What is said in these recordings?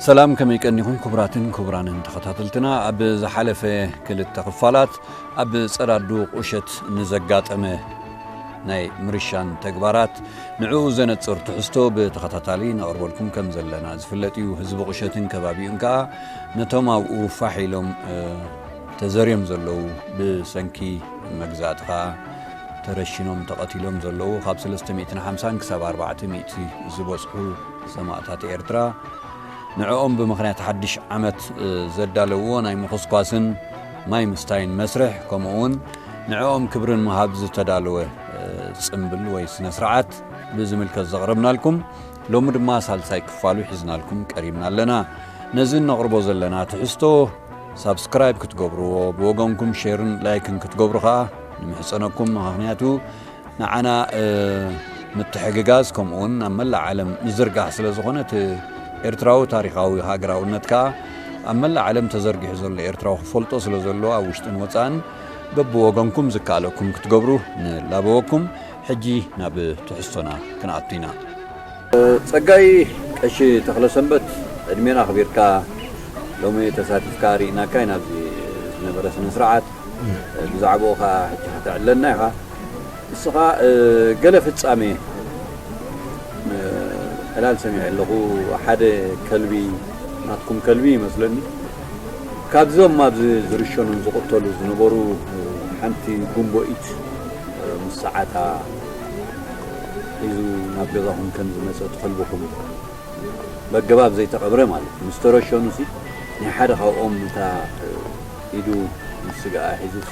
ሰላም፣ ከመይ ቀኒኹም ክቡራትን ክቡራንን ተኸታተልትና? ኣብ ዝሓለፈ ክልተ ክፋላት ኣብ ጸዳዱ ቁሸት ንዘጋጠመ ናይ ምርሻን ተግባራት፣ ንዕኡ ዘነጽር ትሕዝቶ ብተኸታታሊ ነቕርበልኩም ከም ዘለና ዝፍለጥ እዩ። ህዝቢ ቁሸትን ከባቢኡን ከኣ ነቶም ኣብኡ ፋሕ ኢሎም፣ እ፣ ተዘርዮም ዘለዉ፣ ብሰንኪ መግዛእቲ ከኣ ተረሽኖም ተቐቲሎም ዘለዉ ካብ ሰለስተ ሚእትን ሓምሳን ክሳብ ኣርባዕተ ሚእቲ ዝበጽሑ ሰማእታት ኤርትራ፣ ንዕኦም ብምኽንያት ሓድሽ ዓመት፣ እ፣ ዘዳለውዎ ናይ ምኹስኳስን ማይ ምስታይን መስርሕ፣ ከምኡ እውን ንዕኦም ክብሪ ንምሃብ ዝተዳለወ፣ እ፣ ጽምብል ወይ ስነ ስርዓት ብዝምልከት ዘቕረብናልኩም፣ ሎሚ ድማ ሳልሳይ ክፋሉ ሒዝናልኩም ቀሪብና ኣለና። ነዚ እነቕርቦ ዘለና ትሕዝቶ ሳብስክራይብ ክትገብርዎ፣ ብወገንኩም ሼርን ላይክን ክትገብሩ ኸኣ ንምሕጸነኩም። ምኽንያቱ ንዓና፣ እ፣ ምትሕግጋዝ ከምኡ እውን ናብ መላእ ዓለም ምዝርጋሕ ስለ ዝኾነ፣ እቲ ኤርትራዊ ታሪኻዊ ሃገራውነት ከኣ ኣብ መላእ ዓለም ተዘርጊሑ ዘሎ ኤርትራዊ ክፈልጦ ስለ ዘለዎ፣ ኣብ ውሽጥን ወጻእን በብወገንኩም ዝከኣለኩም ክትገብሩ ንላበወኩም። ሕጂ ናብ ትሕዝቶና ክንኣቱ ኢና። ጸጋይ ቀሺ ተኽለሰንበት፣ ዕድሜና ኣኽቢርካ ሎሚ ተሳቲፍካ ርኢናካ ኢና ኣብዚ ዝነበረ ስነ ስርዓት። ብዛዕባኡ ኸኣ ሕጂ ከተዕለልና ኢኻ። ንስኻ፣ እ፣ ገለ ፍጻሜ፣ እ፣ ዕላል ሰሚዐ ኣለኹ። ሓደ ከልቢ፣ ናትኩም ከልቢ ይመስለኒ፣ ካብዞም ኣብዚ ዝርሸኑን ዝቕተሉ ዝነበሩ፣ እ፣ ሓንቲ ጉንቦኢት፣ እ፣ ምስ ሰዓታ ሒዙ ናብ ገዛኹም ከም ዝመጸ፣ እቲ ከልብኹም በገባብ ዘይተቐብረ ማለት እዩ። ምስ ተረሸኑሲ ናይ ሓደ ካብኦም እታ፣ እ፣ ኢዱ ምስ ስጋኣ ሒዙስ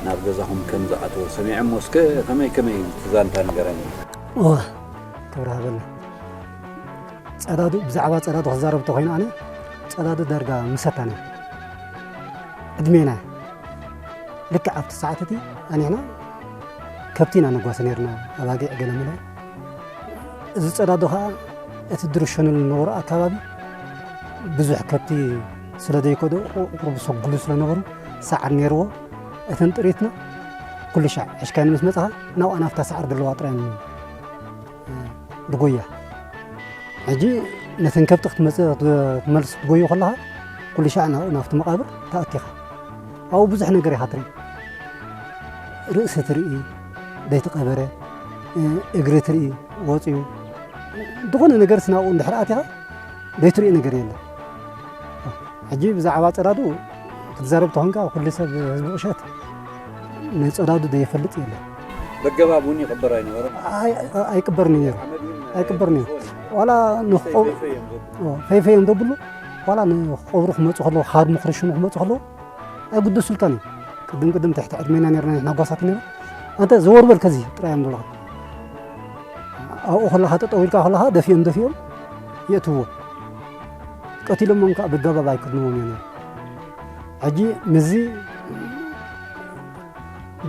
ናብ ገዛኹም ከም ዝኣተወ ሰሚዐ እሞ፣ እስከ ከመይ ከመይ እዩ እቲ ዛንታ ንገረኒ። እወ፣ ክብሪ ሃበልና። ጸዳዱ፣ ብዛዕባ ጸዳዱ ክዛረብ እንተኾይኑ፣ ኣነ ጸዳዱ ዳርጋ ምሰታና ዕድሜና፣ ልክዕ ኣብቲ ሰዓት እቲ ኣኒሕና ከብቲ ኢና ነጓሲ ነይርና፣ ኣባጊዕ ገለ መለ። እዚ ጸዳዱ ኸኣ እቲ ዝርሸኑሉ ዝነበሩ ኣካባቢ ብዙሕ ከብቲ ስለ ዘይከዱ፣ ቁሩብ ሰጉሉ ስለ ነበሩ፣ ሳዕሪ ነይርዎ። እተን ጥሪትና ኩሉ ሻዕ ሕሽካኒ ምስ መጻኻ፣ ናብኣ ናብታ ሳዕሪ ዘለዋ ጥራይ ድጎያ። ሕጂ ነተን ከብቲ ክትመጽእ፣ ክትመልስ ትጎዩ ከለኻ፣ ኩሉ ሻዕ ናብኡ፣ ናብቲ መቓብር ተኣኪኻ። ኣብኡ ብዙሕ ነገር ኢኻ ትርኢ። ርእሲ ትርኢ፣ ዘይተቐበረ፣ እ፣ እግሪ ትርኢ፣ ወጽዩ። ዝኾነ ነገርስ ናብኡ እንድሕር ኣቲኻ፣ ዘይትርኢ ነገር የለን። ሕጂ ብዛዕባ ጸዳዱ ክትዛረብ ተኾንካ፣ ኩሉ ሰብ ህዝቢ ቁሸት ንጸዳዱ ዘይፈልጥ የለን። በገባብ እውን ይቕበር ኣይነበረን። ኣይ-፣ ኣይቅበርን እዩ ነይሩ። ሓመድ እውን ኣይቅበርን እዩ። ዝኾነ ዋላ ንኽቆ-፣ ፈይፈይ እዮም ዘብሉ። ኦ፣ ፈይፈይ እዮም ዘብሉ። ዋላ ንኽቆብሩ ክመጹ ከለዉ፣ ሃርሙ ክርሽኑ ክመጹ ከለዉ፣ ኣይጉደሱልካን እዩ። ቅድም ቅድም ትሕቲ ዕድሜና ነርና፣ ንሕና ጓሳት ነርና። ኣንተ ዘወር በል ከዚ ጥራይ እዮም ዝብሉኻ። ኣብኡ ከለኻ፣ ጠጠው ኢልካ ከለኻ፣ ደፊኦም ደፊኦም የእትውዎ። ቀቲሎሞም ከዓ ብገባብ ኣይክድንዎም እዮም ነይሩ። ሕጂ ምስዚ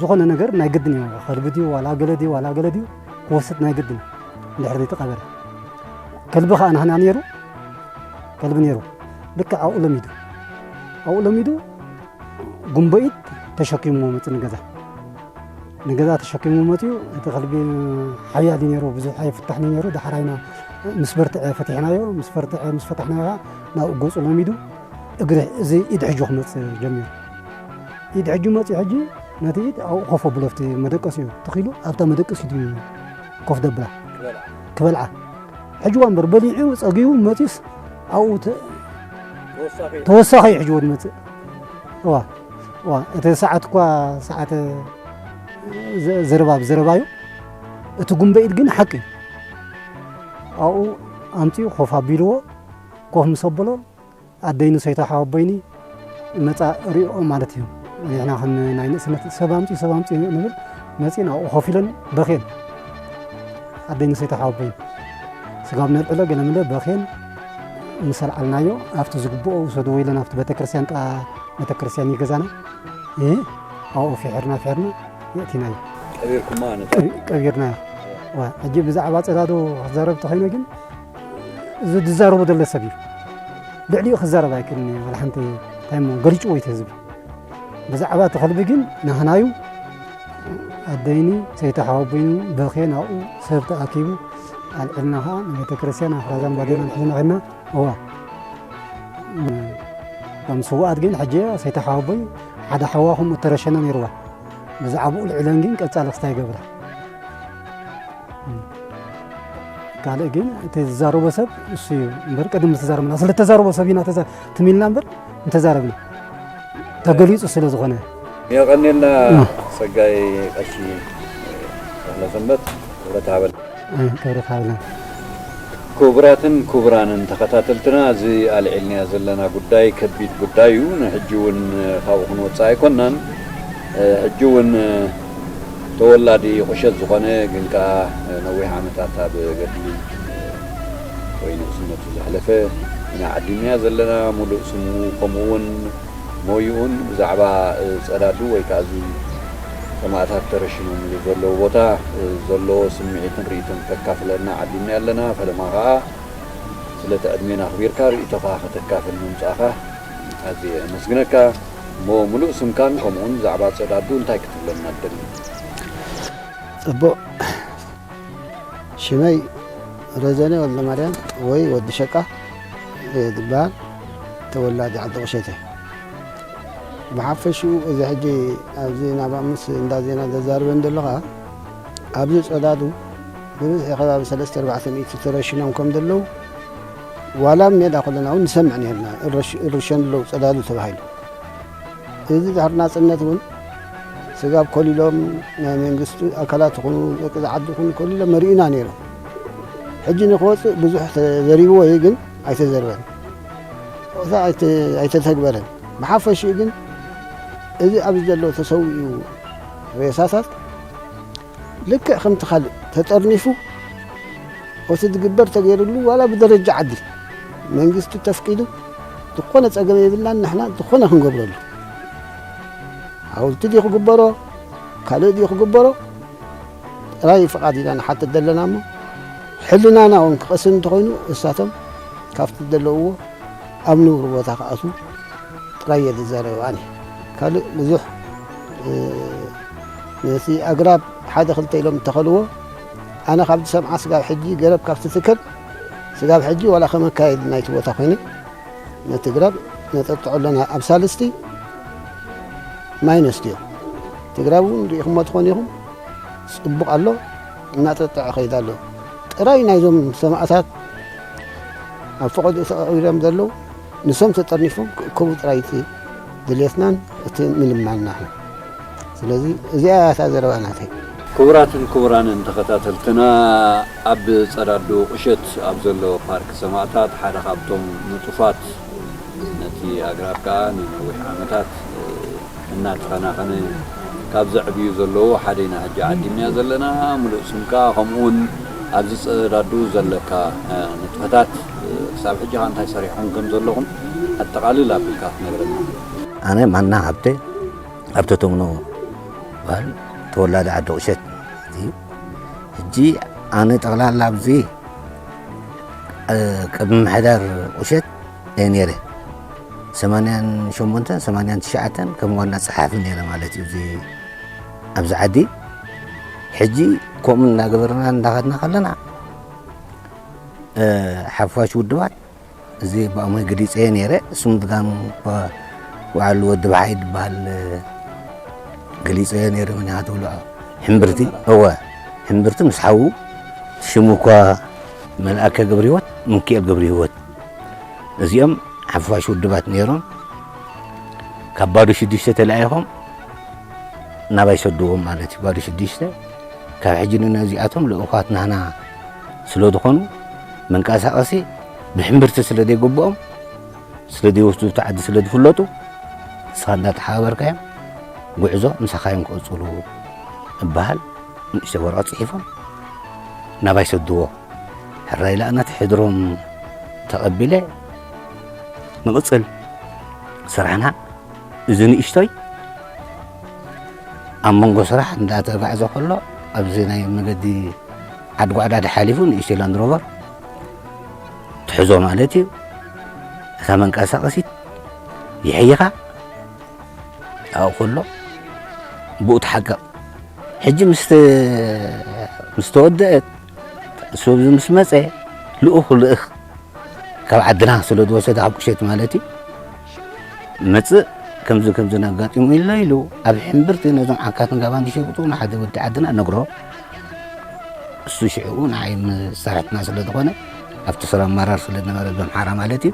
ዝኾነ ነገር ናይ ግድን እዩ። ከልቢ ድዩ ዋላ ገለ ድዩ ዋላ ገለ ድዩ ክወስድ ናይ ግድን እዩ። እንድሕር ዘይተቐበረ። ከልቢ ከዓ ናህና ነይሩ። ከልቢ ነይሩ። ልክዕ ኣብኡ ለሚዱ። ኣብኡ ለሚዱ ጉንበኢት ተሸኪሙ መጽእ ንገዛ። ንገዛ ተሸኪሙ መጽኡ፣ እቲ ከልቢ ሓያል እዩ ነይሩ፣ ብዙሕ ኣይፍታሕን እዩ ነይሩ። ዳሕራይና ምስ በርትዐ ፈቲሕናዮ፣ ምስ በርትዐ፣ ምስ ፈታሕናዮ ከዓ ናብኡ ገጹ ለሚዱ፣ እግሪ፣ እዚ ኢድ ሕጁ ክመጽእ ጀሚሩ። ኢድ ሕጁ መጽኡ ሕጂ ነቲ ኢድ ኣብኡ ኮፍ ኣብሎ፣ ኣብቲ መደቀሲኡ ተኺሉ፣ ኣብታ መደቀሲት እዩ ኮፍ ደብላ። ክበልዓ። ክበልዓ። ሕጂ እዋ እምበር በሊዑ ጸጊቡ መጺኡስ ኣብኡ ተ-፣ ተወሳኺ። ተወሳኺ እዩ ሕጂ ወዲ መጽእ። እዋ፣ እዋ፣ እቲ ሰዓት እኳ ሰዓት ዘ-፣ ዘረባ ብዘረባ እዩ። እቲ ጉንበኢድ ግን ሓቂ እዩ። ኣብኡ ኣምጺኡ ኮፍ ኣቢልዎ፣ ኮፍ ምስ ኣበሎ፣ ኣደይኒ ሰይታ ሓወቦይኒ መጻ ሪኦ ማለት እዩ። ንሕና ከም ናይ ንእስነት ሰብ ኣምጺኡ፣ ሰብ ኣምጺኡ ንብል፣ መጺእን ኣብኡ ኮፍ ኢለን በኽየን። ኣደይኒ ሰይታ ሓወቦይኒ ስጋብ ነልዕሎ ገለ መለ በኽየን ምስ ኣልዓልናዮ፣ ኣብቲ ዝግብኦ ውሰድዎ ኢለን ኣብቲ ቤተክርስትያን፣ ጥቓ ቤተክርስትያን እዩ ገዛና። እ፣ ኣብኡ ፍሒርና፣ ፍሒርና የእቲናዮ። ቀቢርኩማ ነታ? ቀቢ-፣ ቀቢርናዮ። ዋ፣ ሕጂ ብዛዕባ ጽላዶ ክዛረብ ተኾይነ ግን፣ እዚ ዝዛረቦ ዘሎ ሰብ እዩ። ልዕሊኡ ክዛረብ ኣይክእልን እዩ። ዋላ ሓንቲ እንታይ እሞ ገሊጭዎ እዩ እቲ ህዝቢ። ብዛዕባ እቲ ከልቢ ግን ናህናዩ ኣደይኒ ሰይቲ ሓወቦይኑ በኽየ ናብኡ ሰብ ተኣኪቡ ኣልዒልና ኸዓ ንቤተ ክርስቲያን ኣፍራዛን ባዴላን ሒዝና ኸድና። እዋ። እቶም ስውኣት ግን ሕጂ ሰይቲ ሓወቦይ ሓደ ሓዋ ከምኡ እተረሸነ ነይርዋ። ብዛዕባኡ ልዕለን ግን ቀጻሊ ክስታይ ይገብራ። ካልእ ግን እቲ ዝዛረቦ ሰብ እሱ እዩ እምበር ቅድም ዝተዛረብና ስለ ተዛረቦ ሰብ ኢና ተዛ- ትም ኢልና እምበር እንተዛረብና ተገሊጹ ስለ ዝኾነ። የቐንየልና እ። ጸጋይ ቀሺ ተኽለሰንበት ክብረት ሃበል። እ፣ ክብረት ሃበልና። ክቡራትን ክቡራንን ተኸታተልትና፣ እዚ ኣልዒልናዮ ዘለና ጉዳይ ከቢድ ጉዳይ እዩ። ንሕጂ እውን ካብኡ ክንወጽእ ኣይኮናን። ሕጂ እውን ተወላዲ ቁሸት ዝኾነ ግን ከኣ ነዊሕ ዓመታት ኣብ ገድሊ ወይ ንእስነቱ ዘሕለፈ ኢና ዓዲምናዮ ዘለና። ሙሉእ ስሙ ከምኡ እውን ሞይኡን ብዛዕባ ጸዳዱ ወይ ከኣ እዚ ሰማእታት ተረሽኖምሉ ዘለዉ ቦታ ዘለዎ ስምዒትን ርእይቶን ክተካፍለና ዓዲምናዮ ኣለና። ፈለማ ከኣ ስለቲ ዕድሜና ኣኽቢርካ ርእይቶኻ ከተካፍል ምምጻእኻ ኣዝየ የመስግነካ። እሞ ምሉእ ስምካን ከምኡውን ብዛዕባ ጸዳዱ እንታይ ክትብለና ትደሊ? ጽቡቕ። ሽመይ ረዘነ ወልደማርያም ወይ ወዲ ሸቃ እየ ዝበሃል። ተወላዲ ዓዲ ቁሸት እየ። ብሓፈሽኡ እዚ ሕጂ ኣብዚ ናብ ኣምስ እንዳ ዜና ዘዛርበን ዘሎ ኸዓ ኣብዚ ጸዳዱ ብብዝሒ ከባቢ ሰለስተ ኣርባዕተ ሚእቲ ተረሽኖም ከም ዘለዉ ዋላ ኣብ ሜዳ ከለና እውን ንሰምዕ ነርና። ይረሽ- ይርሸኑ ኣለዉ ጸዳዱ ተባሂሉ። እዚ ድሕሪ ናጽነት እውን ስጋብ ኮሊሎም ናይ መንግስቲ ኣካላት ይኹኑ ደቂ ዝዓዲ ይኹኑ ኮሊሎም መሪኡና ነይሮም። ሕጂ ንክወፅእ ብዙሕ ተዘሪብዎ እዩ፣ ግን ኣይተዘርበን። ፆታ ኣይተ- ኣይተተግበረን። ብሓፈሽኡ ግን እዚ ኣብዚ ዘሎ ተሰዊኡ ሬሳታት ልክዕ ከምቲ ካልእ ተጠርኒፉ እቲ ዝግበር ተገይሩሉ ዋላ ብደረጃ ዓዲ መንግስቲ ተፍቂዱ ዝኾነ ፀገም የብልናን። ንሕና ዝኾነ ክንገብረሉ ሓውልቲ ድዩ ክግበሮ ካልእ ድዩ ክግበሮ ጥራይ ፍቓድ ኢና ንሓትት ዘለና እሞ ሕልናና እውን ክቐስን እንተኾይኑ እሳቶም ካብቲ ዘለውዎ ኣብ ንቡር ቦታ ክኣትዉ ጥራይ እየ ዝዛረብ ኣነ። ካልእ ብዙሕ ነቲ ኣግራብ ሓደ ክልተ ኢሎም እተኸልዎ ኣነ ካብ ዝሰምዓ ስጋብ ሕጂ ገረብ ካብ ትትከል ስጋብ ሕጂ ዋላ ከም ኣካየዲ ናይቲ ቦታ ኮይነ ነቲ ግራብ ነጠጥዖ ኣለና። ኣብ ሳልስቲ ማይ ነስትዮ እቲ ግራብ እውን ርኢኹሞ ትኾኑ ኢኹም። ፅቡቕ ኣሎ እናጠጥዐ ከይድ ኣሎ። ጥራይ ናይዞም ሰማእታት ኣብ ፈቐድኡ ተቐቢሮም ዘለዉ ንሶም ተጠርኒፎም ክእከቡ ጥራይ እቲ ድልየትናን እቲ ምልማንና። ስለዚ እዚኣ እያ እታ ዘረባ ናተይ። ክቡራትን ክቡራንን ተኸታተልትና፣ ኣብ ጸዳዱ ቁሸት ኣብ ዘሎ ፓርክ ሰማእታት ሓደ ካብቶም ንጡፋት ነቲ ኣግራብ ከኣ ንነዊሕ ዓመታት እናተኸናኸነ ካብ ዘዕብዩ ዘለዉ ሓደ ኢና ሕጂ ዓዲምናዮ ዘለና። ምሉእ ስምካ ከምኡውን ኣብዚ ጸዳዱ ዘለካ ንጥፈታት ክሳብ ሕጂ ከኣ እንታይ ሰሪሕኩም ከም ዘለኹም ኣጠቓልል ኣቢልካ ክትነግረና። ኣነ ማና ሃብተ ኣብ ተተምኖ በሃል ተወላዲ ዓዲ ቁሸት እዩ። ሕጂ ኣነ ጠቕላላ ኣብዚ ቅድሚ ምሕዳር ቁሸት እየ ነይረ። ሰማንያን ሸሞንተን ሰማንያን ትሽዓተን ከም ዋና ጸሓፊ ነይረ ማለት እዩ። እዚ ኣብዚ ዓዲ ሕጂ ከምኡ እናገበርና እንዳኸድና ከለና ሓፋሽ ውድባት እዚ ብኣሞይ ገሊፀዮ ነይረ። ስሙ ድጋም እኳ ውዓሉ ወዲ ብሓይ ዝበሃል ገሊፀዮ ነይረ። መን ኢኻ ትብልዖ? ሕምብርቲ። እወ፣ ሕምብርቲ ምስ ሓዉ ሽሙ እኳ መልኣከ ገብረ ህይወት፣ ምክኤል ገብረ ህይወት። እዚኦም ሓፋሽ ውድባት ነይሮም። ካብ ባዶ ሽዱሽተ ተላኢኾም ናባይ ሰድዎም ማለት እዩ። ባዶ ሽዱሽተ ካብ ሕጂ ንነዚኣቶም ልኡኻት ናህና ስለ ዝኾኑ መንቀሳቐሲ ብሕምብርቲ ስለ ዘይግብኦም ስለ ዘይወስዱ እቲ ዓዲ ስለ ዝፍለጡ ንስኻ እንዳተሓባበርካዮም ጉዕዞ ምሳኻዮም ክቕፅሉ እበሃል። ንእሽተይ ወረቐት ፅሒፎም ናባይ ሰድዎ። ሕራይ ኢለ ነቲ ሕድሮም ተቐቢለ ንቕፅል ስራሕና። እዚ ንእሽቶይ ኣብ መንጎ ስራሕ እንዳተጋዕዘ ከሎ ኣብዚ ናይ መገዲ ዓዲ ጓዕዳድ ሓሊፉ ንእሽቶይ ላንድሮቨር ትሕዞ ማለት እዩ። እታ መንቀሳቐሲት ይሕይኻ ኣብኡ ከሎ ብኡ ትሓቅቕ። ሕጂ ምስ ተወደአት እሱ ኣብዚ ምስ መፀ ልኡኽ ልእኽ ካብ ዓድና ስለ ዝወሰደ ካብ ቁሸት ማለት እዩ። መጽእ ከምዚ ከምዚ ኣጋጢሙ ኢሎ ኢሉ ኣብ ሕምብርቲ ነዞም ዓካትን ጋባን ዝሸይጡ ንሓደ ወዲ ዓድና ነግሮ። እሱ ሽዕኡ ንዓይ መሳርሕትና ስለ ዝኾነ ኣብቲ ስራ ኣመራር ስለ ዝነበረ ብኣምሓራ ማለት እዩ።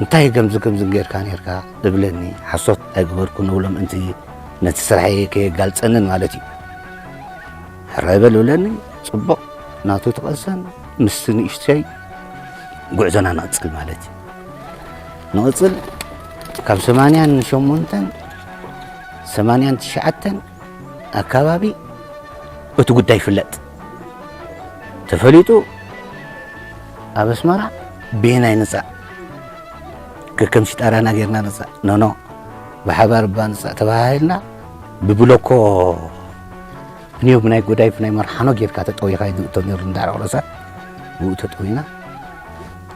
እንታይ ከምዚ ከምዚ ጌርካ ኔርካ እብለኒ፣ ሓሶት ኣይገበርኩን እብሎም፣ እንቲ ነቲ ስራሐይ ከየጋልጸንን ማለት እዩ። ሕራይ በል እብለኒ፣ ጽቡቕ ናቱ ትቐሰን ምስቲ ንእሽተይ ጉዕዞና ንቕጽል ማለት እዩ። ንቕጽል ካብ ሰማንያን ሸሞንተን ሰማንያን ትሽዓተን ኣካባቢ እቲ ጉዳይ ይፍለጥ። ተፈሊጡ ኣብ ኣስመራ ብየናይ ንጻእ፣ ከከም ሽጣራና ጌርና ንጻእ፣ ኖኖ ብሓባር እባ ንጻእ ተባሃሂልና ብብሎኮ ንዮብ ናይ ጎዳይፍ ናይ መርሓኖ ጌርካ ተጠዊኻ እዩ ዝእቶ ነይሩ እንዳ ረቕረሳ ብኡ ተጠዊና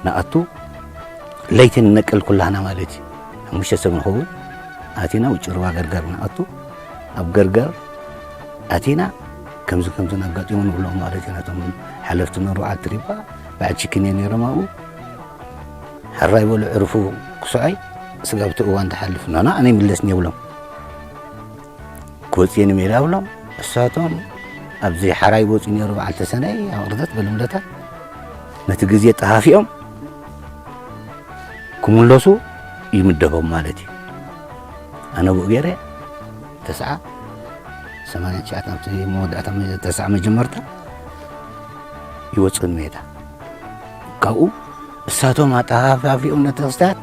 ንኣቱ ለይቲ ንነቅል ኩላህና ማለት እዩ። ሓሙሽተ ሰብ ንኸውን ኣቲና ውጭ ሩባ ገርገር ንኣቱ ኣብ ገርገር ኣቲና ከምዚ ከምዚ ኣጋጢሙ ንብሎም ማለት እዩ። ነቶም ሓለፍቲ መርዓት ሪባ በዓል ችክን ነይሮም ኣብኡ ሕራይ በሉ ዕርፉ ክስዖይ ስጋብቲ እዋን ትሓልፍ ኖና ኣነ ይምለስኒ ይብሎም። ክወፅየኒ ሜዳ ብሎም እሳቶም ኣብዚ ሓራይ ወፂ ነይሩ በዓል ተሰነይ ኣብ ቅርተት በልምለታ ነቲ ግዜ ጠሃፊኦም ክምለሱ ይምደቦም ማለት እዩ። ኣነ ብኡ ገይረ ተስዓ ሰማንያ ትሽዓተ ኣብቲ መወዳእታ መ- ተስዓ መጀመርታ ይወፅኡ ሜዳ ካብኡ እሳቶም ኣጠሃፋፊኦም ነቲ ክስታት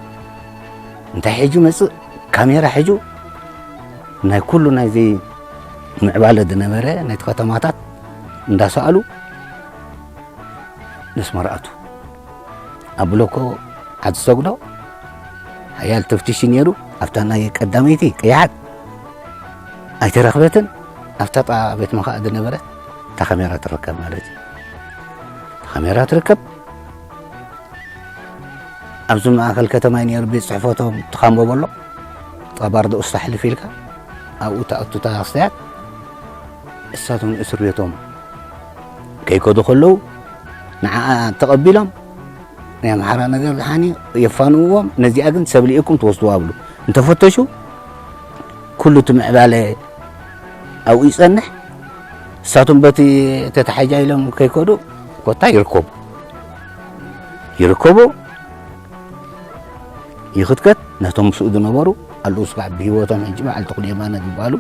እንታይ ሕጂ መፅእ ካሜራ ሕጂ ናይ ኩሉ ናይዚ ምዕባለ ዝነበረ ናይቲ ከተማታት እንዳሰኣሉ ነስመራ ኣቱ ኣብ ብሎኮ ዓዲ ሰጉዶ ሓያል ተፍትሽ ነይሩ ኣብታ ናይ ቀዳመይቲ ቀያሓት ኣይተረኽበትን ኣብታ ጣ ቤት መኻእ ዝነበረ እታ ካሜራ ትርከብ ማለት እዩ። እታ ካሜራ ትርከብ ኣብዚ ማእኸል ከተማ እዩ ነይሩ ቤት ፅሕፈቶም ትኻንበበሎ ጠባር ደኡስ ታሕልፍ ኢልካ ኣብኡ ተኣቱ ተሃስተያት እሳቶም እስር ቤቶም ከይከዱ ከለዉ ንዓኣ ተቐቢሎም ናይ ኣምሓራ ነገር ዝሓኒ የፋንውዎም ነዚኣ ግን ሰብ ልኢኩም ትወስድዋ ብሉ እንተፈተሹ ኩሉ እቲ ምዕባለ ኣብኡ ይጸንሕ እሳቶም በቲ ተተሓጃ ኢሎም ከይከዱ ኮታ ይርከቡ ይርከቡ ይኽትከት ነቶም ምስኡ ዝነበሩ ኣለዉ ስጋዕ ብህይወቶም ሕጂ በዓል ተኽሉ የማነ ዝበሃሉ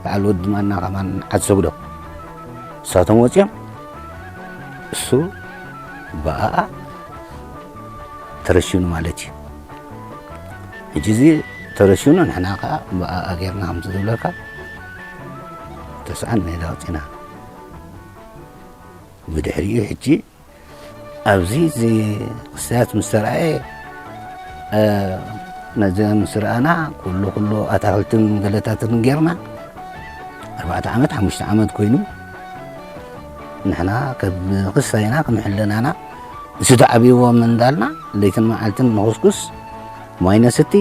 በዓል ወዲ ማና ከማን ዓዲ ሰጉዶ እሳቶም ወፂኦም እሱ ብኣኣ ተረሽኑ ማለት እዩ። ሕጂ እዚ ተረሽኑ ንሕና ከዓ ብኣኣ ጌርና ከምቲ ዝብለካ ተስዓን ሜዳ ወፂና ብድሕሪኡ ሕጂ ኣብዚ እዚ ክስታት ምስ ተረኣየ ነዚ ምስ ረኣና ኩሉ ኩሉ ኣታክልትን ገለታትን ጌርና ኣርባዕተ ዓመት ሓሙሽተ ዓመት ኮይኑ ንሕና ከም ክስታይና ከም ሕልናና እዚ ተዓብይዎም እንዳልና ለይትን መዓልትን ንኹስኩስ ማይ ነስቲ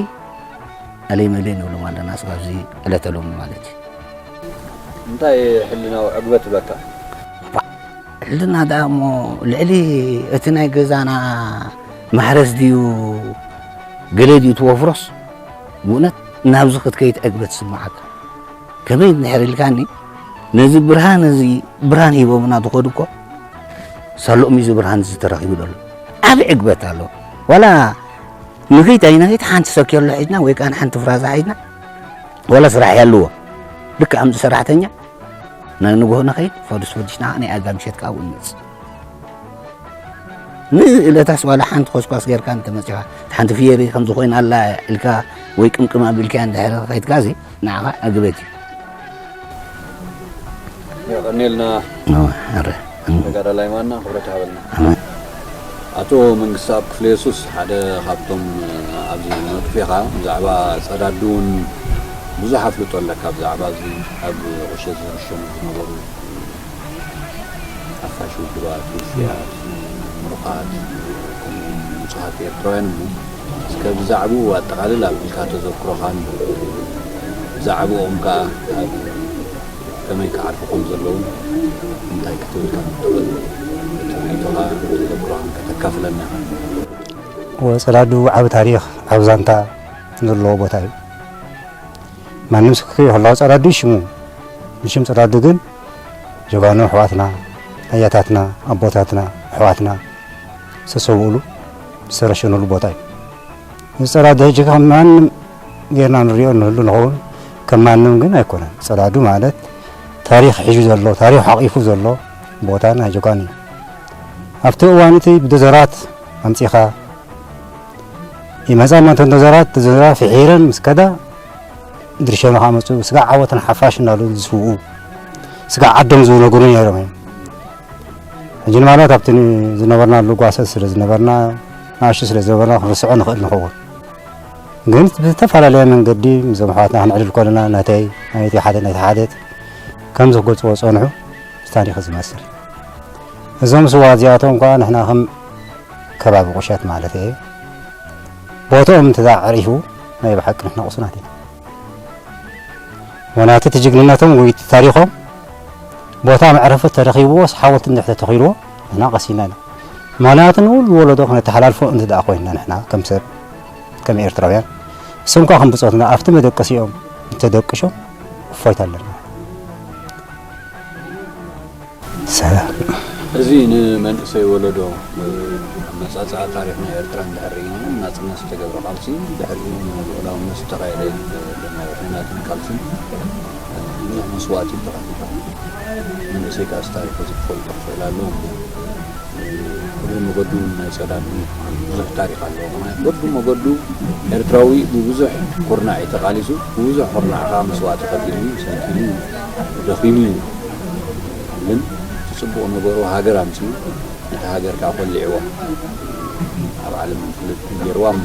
ኣለይ መለይ ንብሎም ኣለና ስጋብ እዚ ዕለተ ሎሚ ማለት እዩ። እንታይ ሕልናዊ ዕግበት ይበካ? ሕልና ደኣ እሞ ልዕሊ እቲ ናይ ገዛና ማሕረስ ድዩ ገለ ድዩ ትወፍሮስ ብእውነት ናብዚ ክትከይድ ዕግበት ስምዓካ ከመይ እንድሕር ኢልካኒ ነዚ ብርሃን እዚ ብርሃን ሂቦምና ዝኸዱ እኮ ሳሎኦም እዚ ብርሃን እዚ ተረኺቡ ዘሎ ዓብ ዕግበት ኣሎ ዋላ ንኺድ ኣይንኺድ ሓንቲ ሰኪሎ ሒዝና ወይ ከዓ ሓንቲ ፍራዛ ሒዝና ዋላ ስራሕ ያለዎ ልክዕ ከምዚ ሰራሕተኛ ናይ ንግሆ ንኸይድ ፈዱስ ፈዲሽና ናይ ኣጋ ምሸት ከዓ ንመፅእ ንእለታስ ዋላ ሓንቲ ኮስኳስ ጌርካ እንተመፂኻ ሓንቲ ፍየሪ ከምዚ ኮይና ኣላ ኢልካ ወይ ቅምቅም ኣቢልካ እንድሕር ከይድካ እዚ ንዓኻ ዕግበት እዩ የቐኔልና ረ ተጋዳላይ ማና ክብረት ሃበልና ኣቶ መንግስቲ ኣብ ክፍለ የሱስ ሓደ ካብቶም ኣብዚ ዝነጥፉ ኢኻ ብዛዕባ ጸዳዲ እውን ብዙሕ ኣፍልጦ ኣለካ ብዛዕባ እዚ ኣብ ቁሸት ዝርሸኑ ዝነበሩ ሓፋሽ ውድባት ውፍያት ምሩኻት ንጹሃት ኤርትራውያን እሞ እስከ ብዛዕባኡ ኣጠቓልል ኣቢልካ ተዘክሮኻን ብዛዕባኦም ከኣ ኣብ ከመይ ክዓርፉ ከም ዘለዉ እንታይ ክትብል ከም ትኽእል ትርኢቶኻ ተዘክሮኻን ከተካፍለና ኢኻ። ወጸዳዱ ዓቢ ታሪኽ፣ ዓቢ ዛንታ ዘለዎ ቦታ እዩ። ማንም ስክሪ ይኸላው ጸዳዱ ሽሙ፣ ብሽም ጸዳዱ ግን ጀጋኑ ኣሕዋትና፣ ኣያታትና፣ ኣቦታትና፣ ኣሕዋትና ዝተሰውእሉ፣ ዝተረሸኑሉ ቦታ እዩ። እዚ ጸዳዱ ሕጂ ከም ማንም ጌርና ንሪኦ ንህሉ ንኸውን፣ ከም ማንም ግን ኣይኮነን። ጸዳዱ ማለት ታሪኽ ሒዙ ዘሎ፣ ታሪኽ ሓቂፉ ዘሎ ቦታ ናይ ጀጋኑ እዩ። ኣብቲ እዋን እቲ ብዶዘራት ኣምጺኻ ይመጻ እሞ፣ እተን ዶዘራት፣ ዶዘራት ፍሒረን ምስ ከዳ፣ ድርሸኑ ከኣ መጹ። ስጋዕ ዓወትን ሓፋሽ እናሉ ዝስውኡ፣ ስጋዕ ዓዶም ዝነግሩ ነይሮም እዮም። ሕጂ ማለት ኣብቲ ዝነበርናሉ ጓሰ ስለ ዝነበርና፣ ንኣሽቱ ስለ ዝነበርና፣ ክንርስዖ ንኽእል ንኸውን። ግን ብዝተፈላለየ መንገዲ ምስዞም ኣሕዋትና ክንዕልል ከለና፣ ናተይ፣ ናይቲ ሓደ፣ ናይቲ ሓደት ከም ዝገልጽዎ ዝጸንሑ ታሪኽ ዝመስል። እዞም ስዋ እዚኣቶም ከኣ ንሕና ከም ከባቢ ቁሸት ማለት እየ፣ ቦታኦም እንተ ኣዕሪፉ፣ ናይ ብሓቂ ንሕና ቁሱናት ኢና። ምኽንያቱ እቲ ጅግንነቶም ወይ እቲ ታሪኾም ቦታ መዕረፊ ተረኺብዎስ ሓወልቲ እንድሕር ተተኺልዎ ንሕና ቀሲና ኢና። ምኽንያቱ ንኹሉ ወለዶ ክነተሓላልፎ እንተ ደኣ ኮይንና ንሕና ከም ሰብ፣ ከም ኤርትራውያን፣ እሶም ከኣ ከም ብጾትና ኣብቲ መደቀሲኦም እንተደቅሾም እፎይታ ኣለና። ሰላም። እዚ ንመንእሰይ ወለዶ፣ እ፣ ኣመጻጽኣ ታሪኽ ናይ ኤርትራ እንድሕር ርኢና፣ ናጽነት ዝተገብረ ቃልሲ፣ ድሕሪኡ ንልኡላውነት ዝተኻየደ፣ እ፣ ደማዊ ኲናትን ቃልስን፣ እ፣ ብዙሕ መስዋእቲ ተኸፊሉ። መንእሰይ ከኣ እዚ ታሪኽ እዚ ክፈልጦ ክኽእል ኣለዎ። እ፣ እግሪ መገዱ ናይ ጸዳዱ ብዙሕ ታሪኽ ኣለዎ። ምኽንያቱ ወዲ መገዱ ኤርትራዊ ብብዙሕ ኩርናዕ እዩ ተቓሊሱ፣ ብብዙሕ ኩርናዕ ከኣ መስዋእቲ ከፊሉ እዩ፣ ሰንኪሉ እዩ፣ ደኺሙ እዩ። ግን እቲ ጽቡቕ ነገሩ ሃገር ኣምጺኡ፣ ነታ ሃገር ከኣ ኮሊዕዋ፣ ኣብ ዓለም ፍልጥ ገይርዋ እሞ፣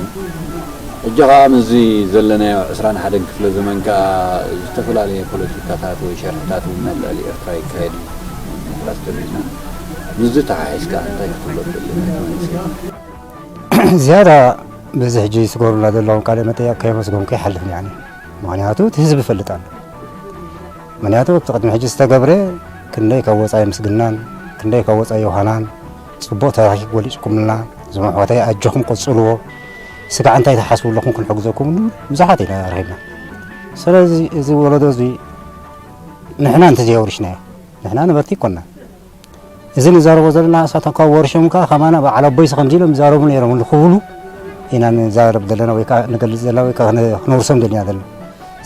ሕጂ ከኣ ምስዚ ዘለናዮ ዕስራን ሓደን ክፍለ ዘመን ከኣ ዝተፈላለየ ፖለቲካታት ወይ ሸርሕታት እውን ኣብ ልዕሊ ኤርትራ ይካየድ እዩ። ኤርትራ ዝተቢልና ምስዚ ተሓሒዝካ እንታይ ክትብሎ ትኽእል? ዝያዳ በዚ ሕጂ ዝገብሩና ዘለዉ ቃለ መጠይቕ ከየመስገንኩ ይሓልፍን፣ ያኒ፣ ምኽንያቱ እቲ ህዝቢ ይፈልጥ ኣሎ። ምኽንያቱ ኣብቲ ቅድሚ ሕጂ ዝተገብረ ክንደይ ካብ ወጻኢ ምስግናን ክንደይ ካብ ወጻኢ ዮሃናን ጽቡቕ ታሪኽ ገሊጽኩምልና፣ እዞም ኣሕዋተይ ኣጆኹም ቀጽልዎ፣ ስጋዕ እንታይ ትሓስቡ ኣለኹም ክንሕግዘኩም ብዙሓት ኢና ረኺብና። ስለዚ እዚ ወለዶ እዚ ንሕና እንተዘየውርሽናዮ፣ ንሕና ነበርቲ ኣይኮንና። እዚ ንዛረቦ ዘለና ንሳቶም ካብ ወርሾም ከኣ ከማና በዓል ኣቦይስ ከምዚ ኢሎም ይዛረቡ ነይሮም ክብሉ ኢና ንዛረብ ዘለና ወይ ከኣ ንገልጽ ዘለና ወይ ከኣ ክነ-፣ ክነውርሶም ደሊና ዘለና።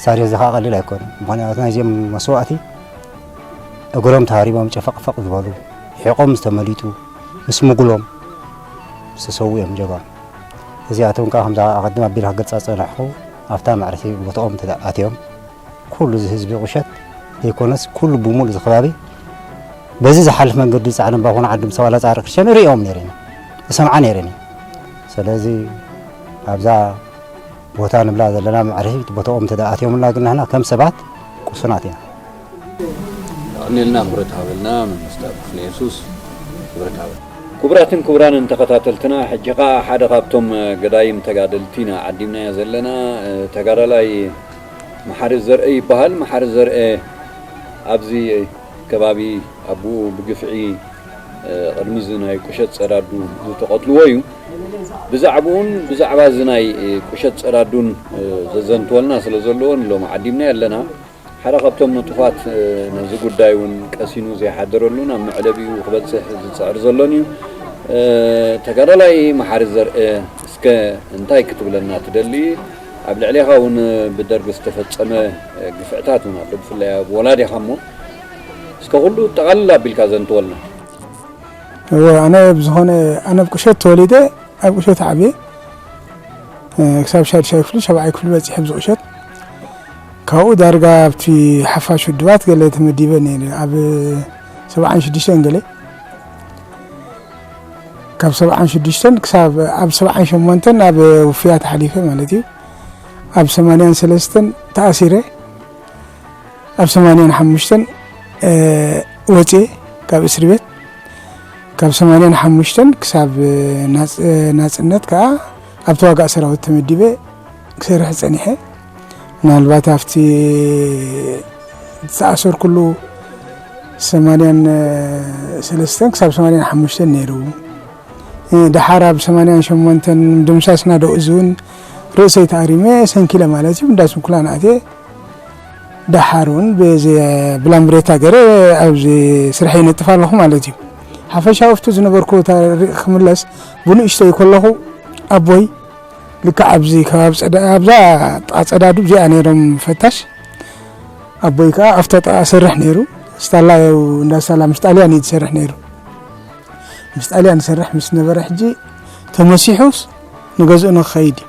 ሳሪ እዚ ከኣ ቀሊል ኣይኮነን። ምኽንያቱ ናይዚኦም መስዋእቲ እግሮም ተሃሪቦም ጨፈቕፈቕ ዝበሉ፣ ሕቖም ዝተመሊጡ፣ ምስ ምጉሎም ዝተሰዉ እዮም ጀጋኑ። እዚኣቶም ከኣ ከምዛ ኣቐድም ኣቢለ ክገልጻ ዝጸናሕኩ ኣብታ መዕረፊ ቦታኦም እንተ ኣትዮም ኩሉ እዚ ህዝቢ ቁሸት ዘይኮነስ፣ ኩሉ ብሙሉ እዚ ከባቢ በዚ ዝሓልፍ መንገዲ ጻዕዳ እምባ ኮነ ዓዲ ምሰ ዋላ ጻዕሪ ክርስቲያን ርእዮም ነይረ ኢና፣ እሰምዓ ነይረ እየ። ስለዚ ኣብዛ ቦታ ንብላ ዘለና መዕረፊ ቦታኦም እንተ ኣትዮምና ግን ንሕና ከም ሰባት ቁሱናት ኢና። የቐንየልና ክብረት ሃበልና መምህር ክፍለ የሱስ፣ ክብረት ሃበልና። ክቡራትን ክቡራንን ተኸታተልትና፣ ሕጂ ኸኣ ሓደ ካብቶም ገዳይም ተጋደልቲ ኢና ዓዲምናዮ ዘለና። ተጋዳላይ መሓሪ ዘርአ ይበሃል። መሓሪ ዘርአ ኣብዚ ከባቢ ኣቦኡ ብግፍዒ፣ እ፣ ቅድሚ እዚ ናይ ቁሸት ጸዳዱ ዝተቐትልዎ እዩ። ብዛዕባኡን ብዛዕባ እዚ ናይ፣ እ፣ ቁሸት ጸዳዱን፣ እ፣ ዘዘንትወልና ስለ ዘለዎ ንሎሚ ዓዲምናዮ ኣለና። ሓደ ካብቶም ንጡፋት፣ እ፣ ነዚ ጉዳይ እውን ቀሲኑ ዘይሓደረሉን ኣብ መዕለቢኡ ክበጽሕ ዝጽዕር ዘሎን እዩ። እ፣ ተጋዳላይ መሓሪ ዘርአ፣ እስከ እንታይ ክትብለና ትደሊ? ኣብ ልዕሌኻ እውን ብደርጊ ዝተፈጸመ ግፍዕታት እውን ኣሎ፣ ብፍላይ ኣብ ወላዲኻ እሞ፣ እስከ ኩሉ ጠቓልል ኣቢልካ ዘንትወልና። እወ፣ ኣነ ብዝኾነ፣ ኣነ ኣብ ቁሸት ተወሊደ፣ ኣብ ቁሸት ዓብየ፣ እ፣ ክሳብ ሻድሻይ ክፍሊ፣ ሻብዓይ ክፍሊ በጺሐ ኣብዚ ቁሸት። ካብኡ ዳርጋ ኣብቲ ሓፋሽ ውድባት ገለ ተመዲበ ነይረ፣ ኣብ ሰብዓን ሽዱሽተን ገለ። ካብ ሰብዓን ሽዱሽተን ክሳብ ኣብ ሰብዓን ሸሞንተን ኣብ ውፍያት ሓሊፈ ማለት እዩ። ኣብ ሰማንያን ሰለስተን ተኣሲረ። ኣብ ሰማንያን ሓሙሽተን፣ እ፣ ወጽየ ካብ እስሪ ቤት። ካብ ሰማንያን ሓሙሽተን ክሳብ ናጽ-፣ ናጽነት ከኣ ኣብ ተዋጋእ ሰራዊት ተመዲበ ክሰርሕ ጸኒሐ። ምናልባት ኣብቲ ዝተኣሰርኩሉ ሰማንያን ሰለስተን ክሳብ ሰማንያን ሓሙሽተን ነይሩ። ደሓር ኣብ ሰማንያን ሸሞንተን ድምሳስና ዶ እዚ እውን ርእሰይ ተኣሪመ ሰንኪለ ማለት እዩ። እንዳ ስንኩላን ኣትየ ደሓር እውን ብዚ ብላምብሬታ ገረ ኣብዚ ስራሕ ይነጥፍ ኣለኹ ማለት እዩ። ሓፈሻዊ ኣብቲ ዝነበርኩ ታሪኽ ክምለስ ብንእሽተይ ከለኹ ኣቦይ ልክዕ ኣብዚ ከባቢ ጸዳ-፣ ኣብዛ ጥቓ ጸዳዱ እዚኣ ነይሮም ፈታሽ። ኣቦይ ከኣ ኣብታ ጥቓ ሰርሕ ነይሩ። ስታላ፣ እንዳ ስታላ ምስ ጣልያን እዩ ዝሰርሕ ነይሩ። ምስ ጣልያን ዝሰርሕ ምስ ነበረ ሕጂ ተመሲሑስ ንገዝኡ ንኽኸይድ እዩ።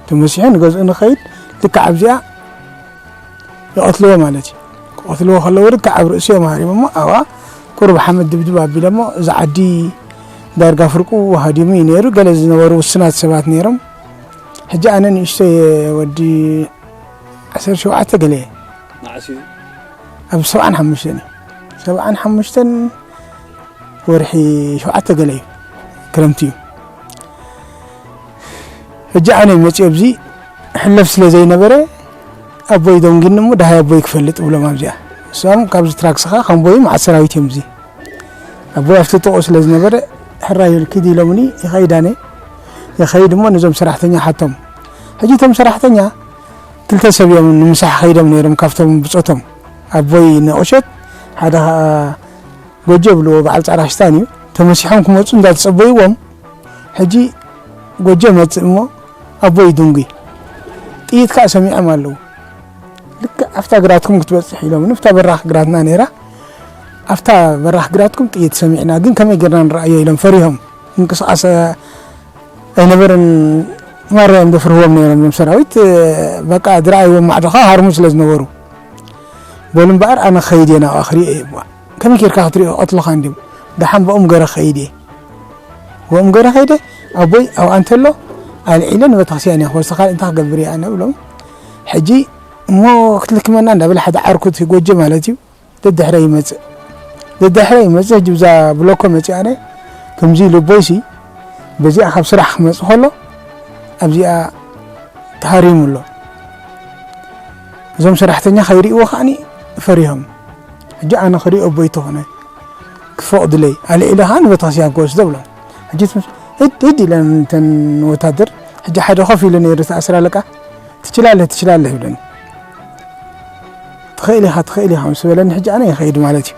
ተመሲሑ ንገዝኡ ንኽኸይድ ልክዕ ኣብዚኣ ይቐትልዎ ማለት እዩ። ክቐትልዎ ከለዉ ልክዕ ኣብ ርእሱ እዮም ሃሪሞሞ። ኣብኣ ቁሩብ ሓመድ ድብድብ ኣቢሎሞ፣ እዚ ዓዲ ዳርጋ ፍርቁ ሃዲሙ እዩ ነይሩ። ገለ ዝነበሩ ውሱናት ሰባት ነይሮም። ሕጂ ኣነ ንእሽተይ ወዲ ዓሰርተ ሸውዓተ ገለ እየ። መዓስ እዩ? ኣብ ሰብዓን ሓሙሽተን እዩ። ሰብዓን ሓሙሽተን ወርሒ ሸውዓተ ገለ እዩ፣ ክረምቲ እዩ። ሕጂ ኣነ መፅእ ኣብዚ ሕለፍ ስለ ዘይነበረ ኣቦይ ደንጊኒ እሞ ደሃይ ኣቦይ ክፈልጥ እብሎም ኣብዚኣ። እሶም ካብዚ ትራክስኻ ከምቦይ መዓት ሰራዊት እዮም እዚ። ኣቦይ ኣብቲ ጥቕኡ ስለ ዝነበረ ሕራይ ኢሉ ኪድ ኢሎምኒ ይኸይድ ኣነ። ይኸይድ እሞ ነዞም ሰራሕተኛ ሓቶም። ሕጂ እቶም ሰራሕተኛ ክልተ ሰብ እዮም ንምሳሕ ኸይዶም ነይሮም ካብቶም ብጾቶም። ኣቦይ ንቑሸት ሓደ ኸኣ ጎጆ ይብልዎ በዓል ጻዕዳ ክስታን እዩ። ተመሲሖም ክመጹ እንዳተጸበይዎም ሕጂ ጎጆ መጽእ እሞ ኣቦይ ድንጉይ ጥይት ከኣ ሰሚዖም ኣለዉ። ልክዕ ኣብታ ግራትኩም ክትበጽሕ ኢሎም ንፍታ በራኽ ግራትና ነይራ። ኣብታ በራኽ ግራትኩም ጥይት ሰሚዕና ግን ከመይ ጌርና ንረኣዮ ኢሎም ፈሪሆም ምንቅስቓስ ኣይነበረን። ማርያም ዘፍርህዎም ነይሮም እዞም ሰራዊት። በቃ ዝረኣይዎም ማዕዶኻ ሃርሙ ስለ ዝነበሩ በሉ እምበኣር ኣነ ክኸይድ እየ ናብኣ ክሪኦ እየ። እባ ከመይ ጌርካ ክትሪኦ ክቐትሉኻ እንድዮም። ደሓን ብኦም ገረ ክኸይድ እየ። ብኦም ገረ ከይደ ኣቦይ ኣብኣ እንተሎ ኣልዒለ ንቤተክርስትያን እየ ክወስድ ካልእ እንታይ ክገብር እየ ኣነ ብሎም። ሕጂ እሞ ክትልክመና እንዳበለ ሓደ ዓርኩ እቲ ጎጆ ማለት እዩ ደድሕረ ይመጽእ። ደድሕረ ይመጽእ። ሕጂ ብዛ ብሎኮ መጺእ ኣነ ከምዚ ኢሉ ኣቦይሲ በዚኣ ካብ ስራሕ ክመጽእ ከሎ ኣብዚኣ ተሃሪሙ ኣሎ። እዞም ሰራሕተኛ ከይርእይዎ ከዓኒ ፈሪሆም። ሕጂ ኣነ ክሪኦ ኣቦይ ተኾነ ክፈቕድለይ ኣልዒለ ከኣ ንቤተክርስትያን ክወስዶ ብሎም። ሕጂ ትምስ-፣ ህድ ህድ ኢለን እተን ወታደር፣ ሕጂ ሓደ ኮፍ ኢሉ ነይሩ እቲ ኣስር ኣለቃ፣ "ትችላለህ፣ ትችላለህ" ይብለኒ። "ትኽእል ኢኻ፣ ትኽእል ኢኻ" ምስ በለኒ፣ ሕጂ ኣነ ይኸይድ ማለት እዩ።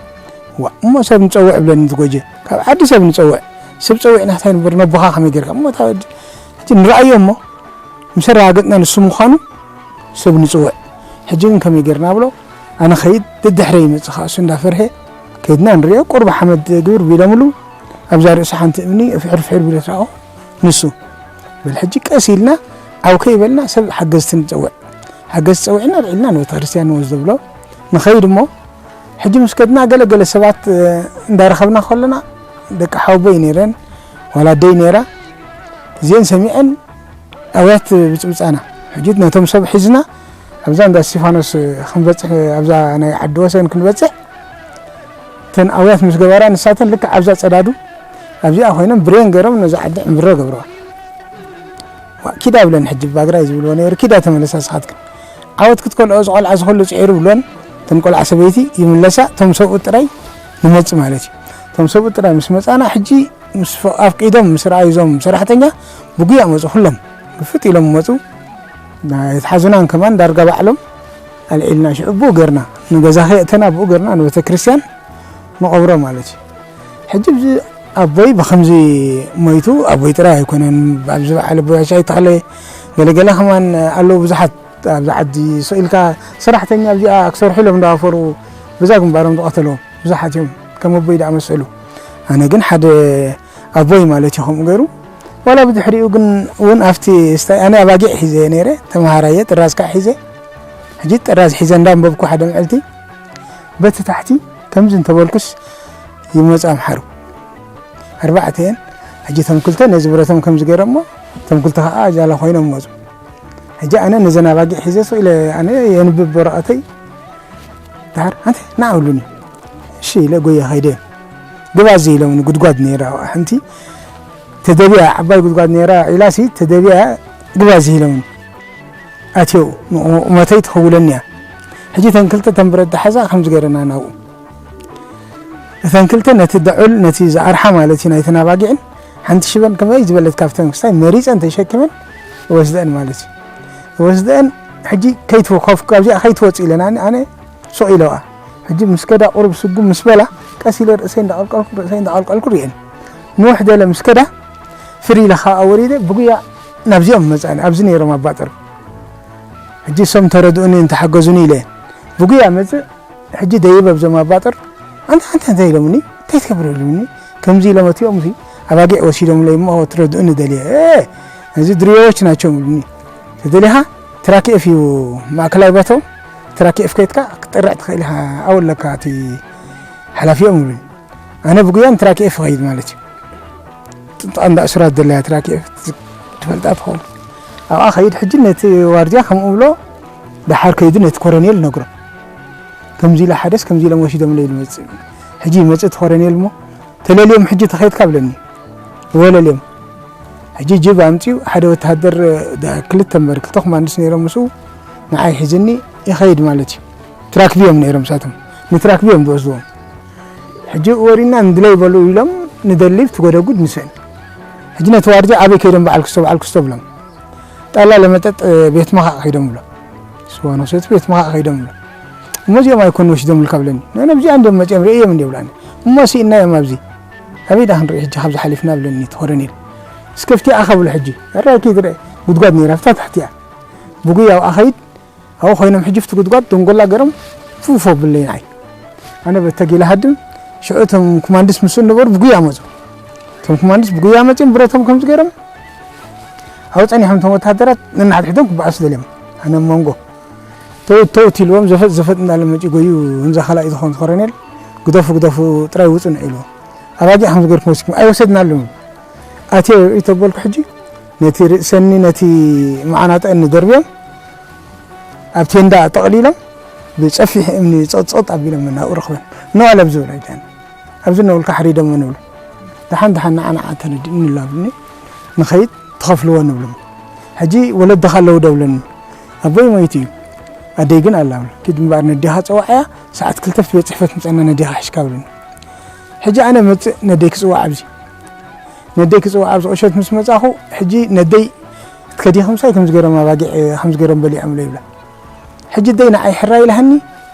"ዋ፣ እሞ ሰብ ንጸውዕ" ብለኒ እቲ ጎጀ። ካብ ዓዲ ሰብ ንጸውዕ። ሰብ ጸዊዕና እንታይ ንበር ነቦኻ ከመይ ጌርካ? እሞ እታ ወዲ፣ ሕጂ ንረኣዮ እሞ፣ ምስ ኣረጋገጽና ንሱ ምዃኑ ሰብ ንጽውዕ። ሕጂ ግን ከመይ ጌርና ብሎ፣ ኣነ ኸይድ፣ ደድሕረይ ይመጽእ ኸኣ እሱ እንዳፈርሀ፣ ከይድና ንሪኦ፣ ቁሩብ ሓመድ ግብር ቢሎምሉ፣ ኣብዛ ርእሱ ሓንቲ እምኒ ፍሕር ፍሕር ቢሎ ትረኣኦ፣ ንሱ። በል ሕጂ ቀስ ኢልና፣ ዓው ከይበልና ሰብ ሓገዝቲ ንጸውዕ። ሓገዝቲ ጸዊዕና፣ ኣልዒልና ንቤተክርስትያን ንወስዶ ብሎ፣ ንኸይድ እሞ፣ ሕጂ ምስ ከድና ገለ ገለ ሰባት፣ እ፣ እንዳረኸብና ከለና፣ ደቂ ሓወቦይ ነይረን፣ ዋላ ኣደይ ነይራ፣ እዚአን ሰሚዐን ኣውያት ብጽብጻና። ሕጂ ነቶም ሰብ ሒዝና ኣብዛ እንዳ እስቲፋኖስ ክንበጽሕ፣ ኣብዛ ናይ ዓዲ ወሰን ክንበጽሕ፣ እተን ኣውያት ምስ ገበራ ንሳተን ልክዕ ኣብዛ ጸዳዱ ኣብዚኣ ኮይነን ብሬን ገይሮም ነዛ ዓዲ ዕምብሮ ገብረዋ። ዋ፣ ኪዳ ብለን ሕጂ ባግራይ ዝብልዎ ነይሩ፣ ኪዳ ተመለሳ ንስኻትክን። ዓወት ክትከልኦ እዚ ቆልዓ እዚ ኩሉ ጽዒሩ ብለን እተን ቆልዓ ሰበይቲ ይምለሳ፣ እቶም ሰብኡት ጥራይ ንመጽእ ማለት እዩ። እቶም ሰብኡት ጥራይ ምስ መጻና ሕጂ ምስ ፈ-፣ ኣፍቂዶም ምስ ረኣዩ እዞም ሰራሕተኛ ብጉያ መጹ፣ ኩሎም ግፍጥ ኢሎም መጹ። ኣይትሓዙናን ከማን ዳርጋ ባዕሎም ኣልዒልና ሽዑ ብኡ ገርና ንገዛ ከየእተና ብኡ ገርና ንቤተ ክርስቲያን ንቐብሮ ማለት እዩ። ሕጂ እዚ ኣቦይ ብኸምዚ ሞይቱ፣ ኣቦይ ጥራይ ኣይኮነን፣ ኣብዚ በዓል ኣቦይ ኣሻይ ተኽለ ገለገለ ከማን ኣለዉ ብዙሓት ኣብዚ ዓዲ ስቕ ኢልካ ሰራሕተኛ ኣብዚኣ ክሰርሑ ኢሎም እንዳወፈሩ በዛ ግንባሮም ዝቐተልዎም ብዙሓት እዮም፣ ከም ኣቦይ ዝኣመሰሉ። ኣነ ግን ሓደ ኣቦይ ማለት እዩ ከምኡ ገይሩ። ዋላ ብድሕሪኡ ግን እውን ኣብቲ ስታይ-፣ ኣነ ኣባጊዕ ሒዘ እየ ነይረ፣ ተምሃራይ እየ፣ ጥራዝ ከዓ ሒዘ። ሕጂ ጥራዝ ሒዘ እንዳንበብኩ ሓደ መዓልቲ በቲ ታሕቲ ከምዚ እንተበልኩስ ይመጹ ኣምሓሩ ኣርባዕተ እየን። ሕጂ እቶም ክልተ ነዚ ብረቶም ከምዚ ገይሮሞ፣ እቶም ክልተ ከዓ ጃላ ኮይኖም መጹ። ሕጂ ኣነ ነዘን ኣባጊዕ ሒዘ ስቕ ኢለ ኣነ የንብብ ወረቐተይ። ደሓር ኣንተ ንዓ በሉኒ። እሺ ኢለ ጎየ ከይደ። ግባ እዚ ኢሎምኒ፣ ጉድጓድ ነይራ ሓንቲ ተደብያ፣ ዓባይ ጉድጓድ ነይራ፣ ዒላሲ ተደብያ፣ ግባ እዚ ኢሎምኒ። ኣትየው፣ ንቑመተይ ትኸውለኒ እያ። ሕጂ እተን ክልተ እተን ብረት ዝሓዛ ከምዚ ገይረና ናብኡ። እተን ክልተ ነቲ ደዑል፣ ነቲ ዝኣርሓ ማለት እዩ፣ ናይተን ኣባጊዕን ሓንቲ ሽበን ከመይ ዝበለት ካብተን ክስታይ መሪፀን ተሸኪመን ወስደን ማለት እዩ። ወስደን ሕጂ ከይትወ-፣ ካብዚኣ ከይትወፅ ኢለን ኣነ፣ ኣነ ሱቕ ኢለዋ። ሕጂ ምስ ከዳ ቁሩብ ስጉም ምስ በላ ቀስ ኢለ ርእሰይ እንዳቐልቀልኩ፣ ርእሰይ እንዳቐልቀልኩ ርእየን። ንውሕ ደለ ምስ ከዳ ፍር ኢለ ከዓ ወሪደ ብጉያ ናብዚኦም መፃኒ። ኣብዚ ነይሮም ኣባጠር። ሕጂ እሶም ተረድኡኒ እንተሓገዙኒ ኢለ ብጉያ መፅእ። ሕጂ ደይበ ኣብዞም ኣባጥር ኣንታ ኣንታ እንታይ ኢሎምኒ እንታይ ትገብሩ ኢሎምኒ ከምዚ ኢሎም ኣትዮም ሲ ኣባጊዕ ወሲዶምለይ እሞ ትረድኡኒ ደልየ። እ፣ እዚ ድርዮዎች ናቸው ኢሉኒ። ተደሊኻ ትራክ ኤፍ እዩ ማእከላይ ባቶም። ትራክ ኤፍ ከይትካ ክትጥርዕ ትኽእል ኢኻ። ኣብኡ ኣለካ እቲ ሓላፊኦም ኢሉኒ። ኣነ ብጉያን ትራክ ኤፍ እኸይድ ማለት እዩ። ጥንጣ እንዳ እሱራት ዘለያ ትራክ ኤፍ ትፈልጣ ትኸውን። ኣብኣ ኸይድ ሕጂ ነቲ ዋርድያ ከምኡ ብሎ ደሓር ከይዱ ነቲ ኮረኔል ነግሮ። ከምዚ ኢለ ሓደስ ከምዚ ኢሎም ወሲዶምለይ ኢሉ መጽእ። ሕጂ ይመጽእ እቲ ኮረኔል እሞ ተለልዮም ሕጂ ተኸይድካ ብለኒ። ወለልዮም። ሕጂ ጅብ ኣምጺኡ ሓደ ወተሃደር ዳ-፣ ክልተ እምበር ክልተ ኮማንዶስ ነይሮም ምስኡ ንዓይ ሒዝኒ ይኸይድ ማለት እዩ። ትራክቢ እዮም ነይሮም ንሳቶም። ንትራክቢ እዮም ዝወስድዎም። ሕጂ ወሪና ንድለይ በሉ ኢሎም ንደሊ ብቲ ጎደጉድ ንስእን። ሕጂ ነቲ ዋርድያ ኣበይ ከይዶም በዓል ክስቶ በዓል ክስቶ ብሎም። ጠላ ለመጠጥ ቤት ምኻእ ከይዶም ብሎ። ስዋ ንኽሰቲ ቤት ምኻእ ከይዶም ብሎ። እሞ እዚኦም ኣይኮኑ ወሲዶም ኢልካ ብለኒ። ነብዚኣ እንዲኦም መጺኦም ርእዮም እንዲ ብላኒ። እሞ ስኢና እዮም ኣብዚ። ኣበይ ዳ ክንርኢ ሕጂ ካብዚ ሓሊፍና ብለኒ እቲ ኮረኔል። እስከ ኣብቲ ኣኻ ብሎ ሕጂ። ኣራይ ከይድ ርአ። ጉድጓድ ነይራ ኣብታ ታሕቲኣ። ብጉያ ኣብኣ ኸይድ። ኣብኡ ኮይኖም ሕጂ ኣብቲ ጉድጓድ ደንጎላ ገይሮም ፉፎ ብለይ ንዓይ። ኣነ በተጊለ ሃድም። ሽዑ እቶም ኮማንድስ ምስኡ ነበሩ ብጉያ መጹ። እቶም ኮማንድስ ብጉያ መጺኦም ብረቶም ከምዚ ገይሮም ኣብኡ ጸኒሖም እቶም ወተሃደራት ነናሕድሕዶም ክበኣሱ ደልዮም። ኣነ ኣብ መንጎ ተውት ተውት ኢልዎም ዘፈጥ ዘፈጥ እንዳለ መጺኡ ጎዩ። እንዛ ካልኣይ ዝኾን ኮረኔል ግደፉ ግደፉ ጥራይ ውጹ ንዒልዎ። ኣባጊዕ ከም ዝገርኩም ወሲድኩም ኣይወሰድናሉን። ኣትየ ርእይ ተበልኩ ሕጂ ነቲ ርእሰኒ ነቲ መዓናጠኒ ደርብዮም ኣብ ቴንዳ ጠቕሊሎም ብጸፊሕ እምኒ ጸጥጸጥ ኣቢሎም ናብኡ ረኽበን። ነዋ ለብ ዝብል ኣይኮነን። ኣብዚ ነብልካ ሓሪዶሞ ንብሎ። ደሓን ደሓን ንዓ ንዓ ተረዲእኒ ኣሎ ኣብልኒ። ንኸይድ ትኸፍልዎ ንብሎም። ሕጂ ወለድኻ ኣለዉ ዶ ብለኒ። ኣቦይ ሞይቱ እዩ። ኣደይ ግን ኣላ ብሎ። ኪድ እምበኣር ነዴኻ ጸዋዕያ፣ ሰዓት ክልተ ኣብቲ ቤት ጽሕፈት ምጸና ነዴኻ ሒዝካ ብለኒ። ሕጂ ኣነ መጽእ ነደይ ክጽዋዕ ኣብዚ። ነደይ ክጽዋዕ ኣብዚ ቁሸት ምስ መጻኹ፣ ሕጂ ነደይ ከዲኹም ሳይ ከምዚ ገይሮም ኣባጊዕ ከምዚ ገይሮም በሊዖም ኢለ ይብላ። ሕጂ ደይ ንዓይ ሕራይ ኢላሃኒ፣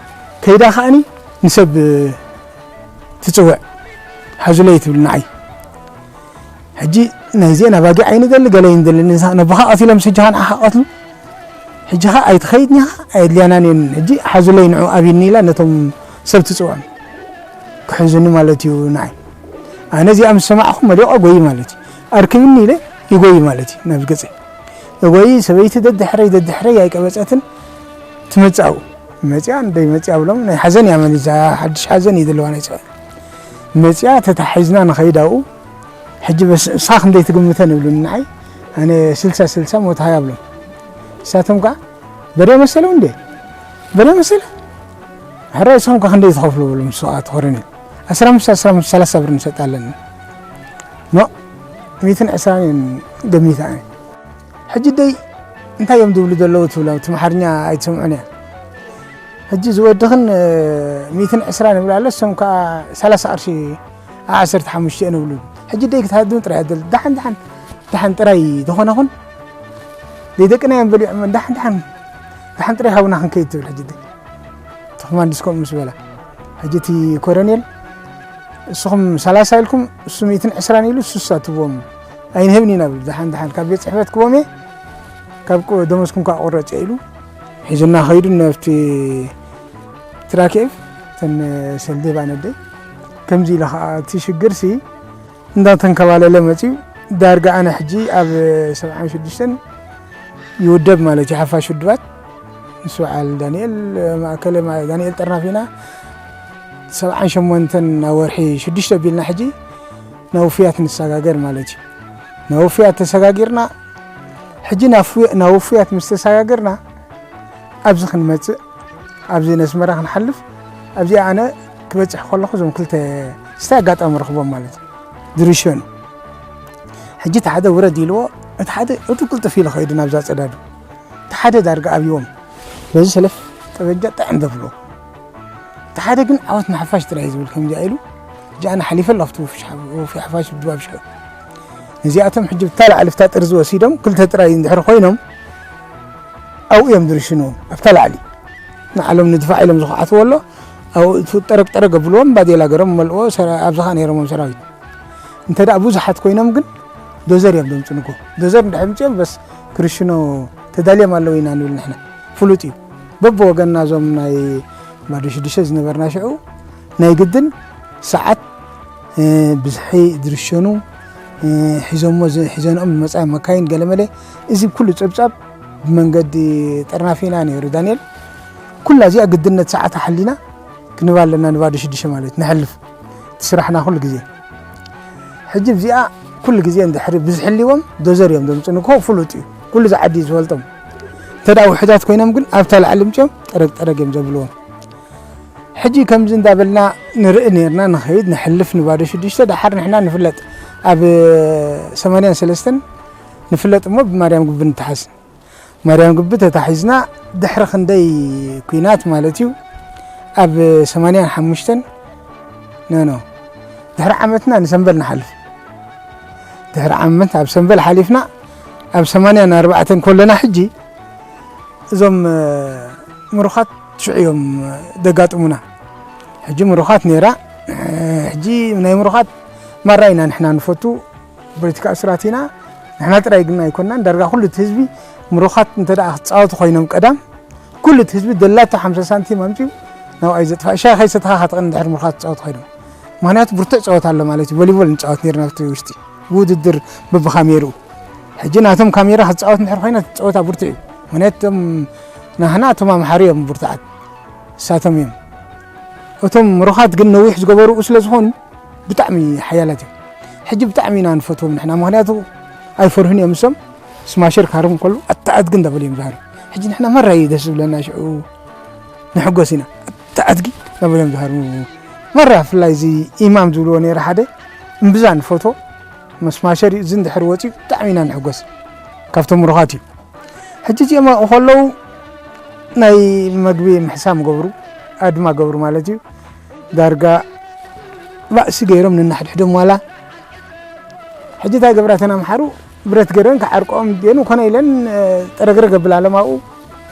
ከይዳ ከኣኒ ንሰብ ትጽውዕ። ሓዙለይ ትብል ንዓይ። ሕጂ ናይዚአን ኣባጊዕ ኣይንደሊ፣ ገለ ኣይንደሊ፣ ንሳ-፣ ነቦኻ ቀቲሎም ስጅኻ ንዓኻ ቀትሉ። ሕጂ ኸኣ ኣይትኸይድን ኢኻ፣ ኣየድልያናን እየን። ሕጂ ሓዙለይ ንዑ ኣብይኒ ኢላ ነቶም ሰብ ትጽውዖም። ክሕዙኒ ማለት እዩ ንዓይ። ኣነ እዚኣ ምስ ሰማዕኹ መሊቐ ጎይ ማለት እዩ። ኣርክብኒ ኢለ ይጎይ ማለት እዩ ናብ ገጸይ። እጎይ ሰበይቲ ደድሕረይ ደድሕረይ ኣይቀበጸትን ትመጽእ ኣብኡ። መጽያ እንደይ መጽያ ብሎም ናይ ሓዘን እያ መሊሳ፣ ሓድሽ ሓዘን እዩ ዘለዋ ናይ ጽባሕ። መጽያ ተታሒዝና ንኸይድ ኣብኡ። ሕጂ በስ-፣ ንስኻ ክንደይ ትግምተን ይብሉኒ ንዓይ። ኣነ ስልሳ ስልሳ ሞት ሃያ ብሎም። ንሳቶም ከኣ በሬ መሰለው እንዴ? በሬ መሰለ? ሕራይ ንስኹም ከ ክንደይ ትኸፍሉ ብሎም ንሱ ከኣ እቲ ኮረኔል። ኣስራ ኣምስተ፣ ኣስራ ኣምስተ፣ ሰላሳ ብር ንሰጥ ኣለና። ኖ፣ ሚእትን ዕስራን እየን ገሚታ ኣነ። ሕጂ ደይ እንታይ እዮም ዝብሉ ዘለዉ ትብሎም፣ እቲ ኣምሓርኛ ኣይትሰምዑን እያ። ሕጂ ዝወድኽን፣ እ፣ ሚእትን ዕስራን ይብላ ኣሎ፣ እሶም ከኣ ሰላሳ ቅርሺ ዓሰርተ ሓሙሽተ እዮም ዝብሉ። ሕጂ ደይ ክትሃድም ጥራይ ኣደል። ደሓን፣ ደሓን፣ ደሓን ጥራይ ዝኾነ ኹን። ደይ ደቅና እዮም በሊዖም፣ ደሓን፣ ደሓን፣ ደሓን ጥራይ ሃቡና ክንከይድ ትብል ሕጂ ደይ። እቲ ኮማንድስ ከምኡ ምስ በላ። ሕጂ እቲ ኮረኔል፣ "እስኹም ሰላሳ ኢልኩም፣ እሱ ሚእትን ዕስራን ኢሉ፣ ስሳ ትቦም ኣይንህብን ኢና" ብሉ። ደሓን ደሓን ካብ ቤት ጽሕፈት ክቦም እየ፣ ካብ ቁ-፣ ደሞዝኩም ከዓ ቁረጽ እየ ኢሉ ሒዙና ኸይዱ ናብቲ ትራኬፍ፣ እተን ሰልዴባ ነደይ። ከምዚ ኢለ ኸዓ እቲ ሽግርሲ እንዳተንከባለለ መጺኡ። ዳርጋ ኣነ ሕጂ ኣብ ሰብዓን ሽዱሽተን ይውደብ ማለት እዩ፣ ሓፋሽ ውድባት። ምስ በዓል ዳንኤል፣ ማእከለ ማ-፣ ዳንኤል ጠርናፊና ሰብዓን ሸሞንተን ናብ ወርሒ ሽዱሽተ ኣቢልና ሕጂ ናብ ውፍያት ንሰጋገር ማለት እዩ። ናብ ውፍያት ተሰጋጊርና፣ ሕጂ ናብ ፉ-፣ ናብ ውፍያት ምስ ተሰጋገርና፣ ኣብዚ ክንመጽእ፣ ኣብዚ ነስመራ ክንሓልፍ፣ ኣብዚኣ ኣነ ክበጽሕ ከለኹ እዞም ክልተ ስታይ ኣጋጣሚ ረኽቦም ማለት እዩ። ድርሾን። ሕጂ እቲ ሓደ ውረድ ኢልዎ፣ እቲ ሓደ ዕጡብ ቅልጥፍ ኢሉ ኸይዱ ናብዛ ጸዳዱ። እቲ ሓደ ዳርጋ ኣብይዎም። በዚ ሰለፍ ጠበንጃ ጥዕም ዘፍልዎ። እቲ ሓደ ግን ዓወት ንሓፋሽ ጥራይ እዩ ዝብል ከምዚኣ ኢሉ፣ ሕጂ ኣነ ሓሊፈ ኣለኹ ኣብቲ ወፍሽ-፣ ወፍሪ ሓፋሽ ብድባብ ሽዑ። እዚኣቶም ሕጂ ብታ ላዕሊ ብታ ጥርዚ ወሲዶም ክልተ ጥራይ እንድሕር ኮይኖም ኣብኡ እዮም ዝርሽንዎም። ኣብታ ላዕሊ ንዓሎም ንድፋዕ ኢሎም ዝኸዓትዎ ኣሎ። ኣብኡ እቱ ጠረቅ ጠረቅ ኣብልዎም ባዴላ ገሮም መልእዎ ሰራ-፣ ኣብዚ ኸዓ ነይሮም ሰራዊት። እንተ ደኣ ብዙሓት ኮይኖም ግን ዶዘር እዮም ዘምፅኡ ንጎ። ዶዘር እንድሕር ምፅኦም በስ ክርሽኖ ተዳልዮም ኣለዉ ኢና ንብል ንሕና። ፍሉጥ እዩ። በብወገንና እዞም ናይ ባዶ ሽዱሽተ ዝነበርና ሽዑ ናይ ግድን ሰዓት፣ እ፣ ብዝሒ ዝርሸኑ፣ እ፣ ሒዞሞ ዝ-፣ ሒዘንኦም ዝመፃ መካይን ገለመለ፣ እዚ ኩሉ ፀብፃብ ብመንገዲ ጠርናፊና ነይሩ ዳንኤል። ኩላ እዚኣ ግድነት ሰዓት ኣሓሊና ክንባ ኣለና ንባዶ ሽዱሽተ ማለት ነሕልፍ እቲ ስራሕና ኩሉ ግዜ። ሕጂ እዚኣ ኩሉ ግዜ እንድሕሪ ብዝሕልዎም ዶዘር እዮም ዘምፅኡ ንኮ ፍሉጥ እዩ። ኩሉ ዝዓዲ እዩ ዝፈልጦም። እንተ ደኣ ውሑዳት ኮይኖም ግን ኣብታ ላዕሊ ምፅኦም ጠረግ ጠረግ እዮም ዘብልዎም። ሕጂ ከምዚ እንዳበልና ንርኢ ነርና፣ ንኸይድ፣ ንሕልፍ ንባዶ ሽዱሽተ፣ ደሓር ንሕና ንፍለጥ። ኣብ ሰማንያን ሰለስተን ንፍለጥ እሞ ብማርያም ግቢ ንተሓዝ። ማርያም ግቢ ተታሒዝና ድሕሪ ክንደይ ኲናት ማለት እዩ፣ ኣብ ሰማንያን ሓሙሽተን፣ ኖ፣ ኖ፣ ድሕሪ ዓመትና ንሰንበል ንሓልፍ። ድሕሪ ዓመት ኣብ ሰንበል ሓሊፍና፣ ኣብ ሰማንያን ኣርባዕተን ከለና ሕጂ እዞም፣ እ፣ ምሩኻት ሽዑ እዮም ደጋጥሙና። ሕጂ ምሩኻት ነይራ። ሕጂ ናይ ምሩኻት ማራ ኢና ንሕና ንፈቱ። ፖለቲካ እሱራት ኢና። ንሕና ጥራይ ግን ኣይኮናን። ዳርጋ ኩሉ እቲ ህዝቢ ምሩኻት እንተ ደኣ ክጻወቱ ኮይኖም ቀዳም፣ ኩሉ እቲ ህዝቢ ደላቶ ሓምሳ ሳንቲም ኣምጺኡ ናብኣይ ዘጥፋእ። ሻሂ ከይሰተኻ ክትቕን እንድሕር ምሩኻት ክጻወቱ ኮይኖም። ምኽንያቱ ብርቱዕ ጸወታ ኣሎ ማለት እዩ። ቮሊቦል ንጻወት ነይርና ኣብቲ ውሽጢ። ብውድድር በብካሜርኡ። ሕጂ ናቶም ካሜራ ክትጻወት እንድሕር ኮይና እቲ ጸወታ ብርቱዕ እዩ። ምኽንያቱ እቶም ናህና እቶም ኣምሓሩ እዮም ብርቱዓት። እሳቶም እዮም። እቶም ምሩኻት ግን ነዊሕ ዝገበሩ ስለ ዝኾኑ ብጣዕሚ ሓያላት እዮም። ሕጂ ብጣዕሚ ኢና ንፈትዎም ንሕና። ምኽንያቱ ኣይፈርሁን እዮም እሶም። ስማሸር ክሃርም ከሎ ኣታ ኣድጊ እንዳበሉ እዮም ዝሃርሙ። ሕጂ ንሕና መራ እዩ ደስ ዝብለና ሽዑ ንሕጎስ ኢና። ኣታ ኣድጊ እንዳበሉ እዮም ዝሃርሙ። መራ ብፍላይ እዚ ኢማም ዝብልዎ ነይሩ ሓደ እምብዛ ንፈትዎ። ምስ ማሸር እዩ። እዚ እንድሕር ወፂኡ ብጣዕሚ ኢና ንሕጎስ። ካብቶም ምሩኻት እዩ። ሕጂ እዚኦም ኣብኡ ከለዉ ናይ መግቢ ምሕሳም ገብሩ፣ ኣድማ ገብሩ ማለት እዩ። ዳርጋ ባእሲ ገይሮም ነናሕድሕዶም ዋላ። ሕጂ እንታይ ገብራ እተን ኣምሓሩ ብረት ገይረን ክዓርቆም ድየን ኮነ ኢለን፣ እ፣ ጥረግረግ ኣብላሎም ኣብኡ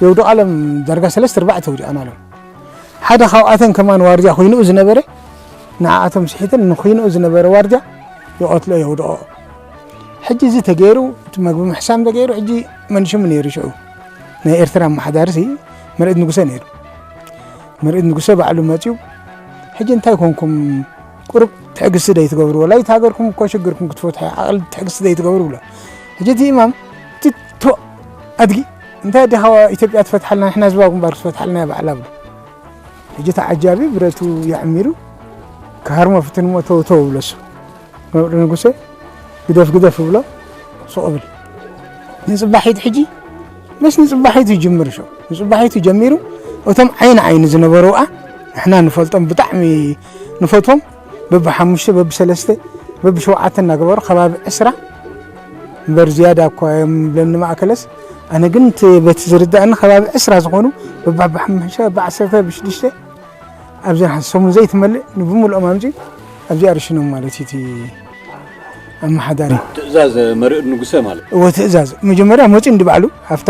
የውድቓሎም። ዳርጋ ሰለስተ ኣርባዕተ ወዲቓናሎም። ሓደ ካብኣተን ከማን ዋርድያ ኮይንኡ ዝነበረ፣ ንዓኣቶም ስሒተን ንኮይንኡ ዝነበረ ዋርድያ ይቐትሎ የውድቖ። ሕጂ እዚ ተገይሩ፣ እቲ መግቢ ምሕሳም ተገይሩ፣ ሕጂ መን ሽሙ ነይሩ ሽዑ? ናይ ኤርትራ ኣመሓዳሪሲ መርኢት ንጉሰ ነይሩ። መርኢት ንጉሰ ባዕሉ መጺኡ፣ "ሕጂ እንታይ ኮንኩም? ቁሩብ ትዕግስቲ ደይትገብሩ? ወላ እቲ ሃገርኩም እኮ ሽግርኩም ክትፈትሑ፣ ዓቕሊ ትዕግስቲ ደይትገብሩ?" ብሎ። ሕጂ እቲ ኢማም፣ "ትቶ ኣድጊ፣ እንታይ ዲኻ ኢትዮጵያ ትፈትሓልና? ንሕና ህዝባዊ ግንባር ክትፈትሓልና እያ ባዕላ" ብሎ። ሕጂ እቲ ዓጃቢ ብረቱ የዕሚሩ ክሃርሞ ፍትን እሞ ተው ተው ብሎ እሱ። መብርሂ ንጉሰ ግደፍ ግደፍ ብሎ ሱቕ ብል። ንጽባሒት ሕጂ ምስ ንጽባሒቱ ይጅምር ሸው። ንጽባሒቱ ጀሚሩ እቶም ዓይኒ ዓይኒ ዝነበሩ ኣ ንሕና ንፈልጦም ብጣዕሚ ንፈትዎም በብሓሙሽተ በብሰለስተ በብሸውዓተ እናገበሩ ከባቢ ዕስራ እምበር ዝያዳ እኳ እዮም ብለኒ ማእከለስ ኣነ ግን እቲ በቲ ዝርዳእኒ ከባቢ ዕስራ ዝኾኑ በብሓሙሽተ በብዓሰርተ በብሽዱሽተ ኣብዘን ሓንቲ ሰሙን ዘይትመልእ ንብምልኦም ኣምጺኡ ኣብዚኣ ርሽኖም ማለት እዩ እቲ ኣመሓዳሪ። ትእዛዝ መርዕድ ንጉሰ ማለት። እወ ትእዛዝ መጀመርያ መጺኡ እንዲ ባዕሉ ኣብታ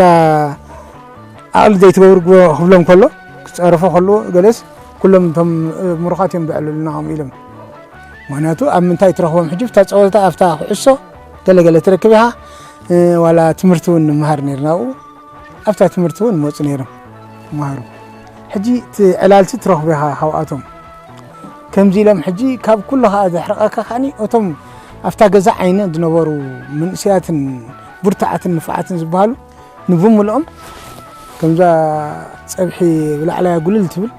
ዓቕሊ ዘይትገብሩ ግበ ክብሎም ከሎ ክጻረፎ ከሎ ገለስ ኩሎም እቶም ምሩኻት እዮም ዘዕልሉና ከምኡ ኢሎም። ምኽንያቱ ኣብ ምንታይ ትረኽቦም ሕጂ ኣብታ ጸወታ ኣብታ ኩዕሶ ገለገለ ትረክብ ኢኻ። ዋላ ትምህርቲ እውን ንምሃር ነርና ኣብኡ ኣብታ ትምህርቲ እውን ይመፁ ነይሮም ይመሃሩ። ሕጂ እቲ ዕላልቲ ትረኽቦ ኢኻ ካብኣቶም። ከምዚ ኢሎም ሕጂ ካብ ኩሉ ከዓ ዘሕርቐካ ከዓኒ እቶም ኣብታ ገዛ ዓይኒ ዝነበሩ መንእሰያትን ብርቱዓትን ንፉዓትን ዝበሃሉ ንብምልኦም ከምዛ ፀብሒ ብላዕላያ ጉልል ትብል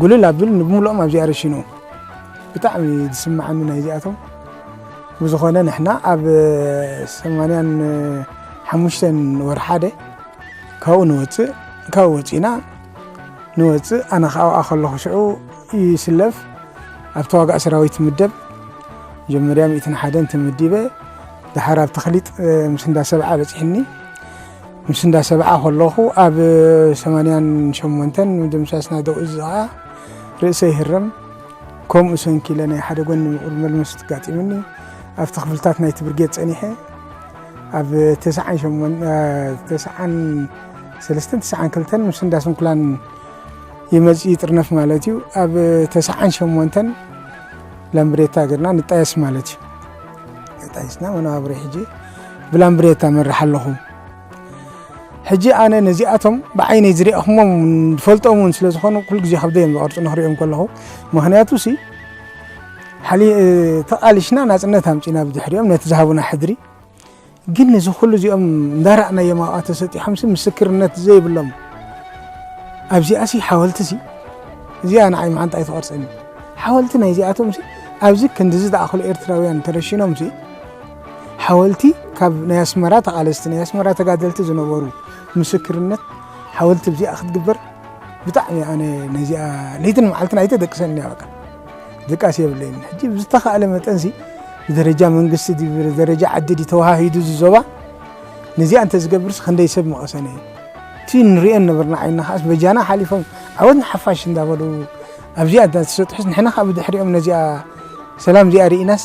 ጉልል ኣብል ንብምልኦም ኣብዚኣ ረሽንዎም። ብጣዕሚ ዝስምዓኒ ናይዚኣቶም። ብዝኾነ ንሕና ኣብ ሰማንያን ሓሙሽተን ወርሒ ሓደ ካብኡ ንወፅእ፣ ካብኡ ወፂእና ንወፅእ። ኣነ ከዓ ኣብኣ ከለኹ ሽዑ ይስለፍ ኣብ ተዋጋእ ሰራዊት ምደብ መጀመርያ ሚእትን ሓደን ተመዲበ። ደሓር ኣብ ተኽሊጥ ምስ እንዳ ሰብዓ በፂሕኒ። ምስ እንዳ ሰብዓ ከለኹ ኣብ ሰማንያን ሸሞንተን ምድምሳስና ደው እዚ ከዓ ርእሰ ይህረም። ከምኡ ሰንኪለ ናይ ሓደ ጎኒ ምቁር መልመስ ትጋጢምኒ። ኣብቲ ክፍልታት ናይቲ ብርጌድ ጸኒሐ ኣብ ተስዓን ሸሞንተን፣ እ፣ ተስዓን ሰለስተን ተስዓን ክልተን ምስ እንዳ ስንኩላን ይመጽእ ይጥርነፍ ማለት እዩ። ኣብ ተስዓን ሸሞንተን ላምብሬታ ገርና ንጣየስ ማለት እዩ። ንጣየስና መነባብሮ ሕጂ ብላምብሬታ መርሕ ኣለኹ። ሕጂ ኣነ ነዚኣቶም ብዓይነይ ዝሪኣኹሞም ዝፈልጦም እውን ስለ ዝኾኑ ኩሉ ግዜ ከብደዮም ዝቐርጹ ንኽሪኦም ከለኹ። ምኽንያቱ ሲ ሓሊ-፣ ተቓሊሽና ናጽነት ኣምጺና ብድሕሪኦም ነቲ ዝሃቡና ሕድሪ። ግን ነዚ ኩሉ እዚኦም እንዳረኣናዮም ኣብኣ ተሰጢሖምሲ ምስክርነት ዘይብሎም ኣብዚኣሲ ሓወልትሲ እዚኣ ንዓይ መዓንጣ ኣይትቐርጸኒ። ሓወልቲ ናይዚኣቶምሲ ኣብዚ ክንድዚ ዝኣኽሉ ኤርትራውያን ተረሺኖምሲ ሓወልቲ ካብ ናይ ኣስመራ ተቓለስቲ ናይ ኣስመራ ተጋደልቲ ዝነበሩ ምስክርነት ሓወልቲ ኣብዚኣ ክትግበር ብጣዕሚ ኣነ ነዚኣ ለይትን መዓልትን ኣይተደቅሰን እያ በቃ። ድቃስ የብለይን። ሕጂ ብዝተኻእለ መጠንሲ ብደረጃ መንግስቲ ድዩ ብደረጃ ዓዲ ድዩ ተዋሃሂዱ እዚ ዞባ ነዚኣ እንተዝገብርስ ክንደይ ሰብ መቐሰነ እዩ። እቲ ንሪኦ ነበርና ዓይንና ከዓስ በጃና ሓሊፎም ዓወት ንሓፋሽ እንዳበሉ ኣብዚኣ እንተተሰጥሑስ ንሕና ከዓ ብድሕሪኦም ነዚኣ ሰላም እዚኣ ርኢናስ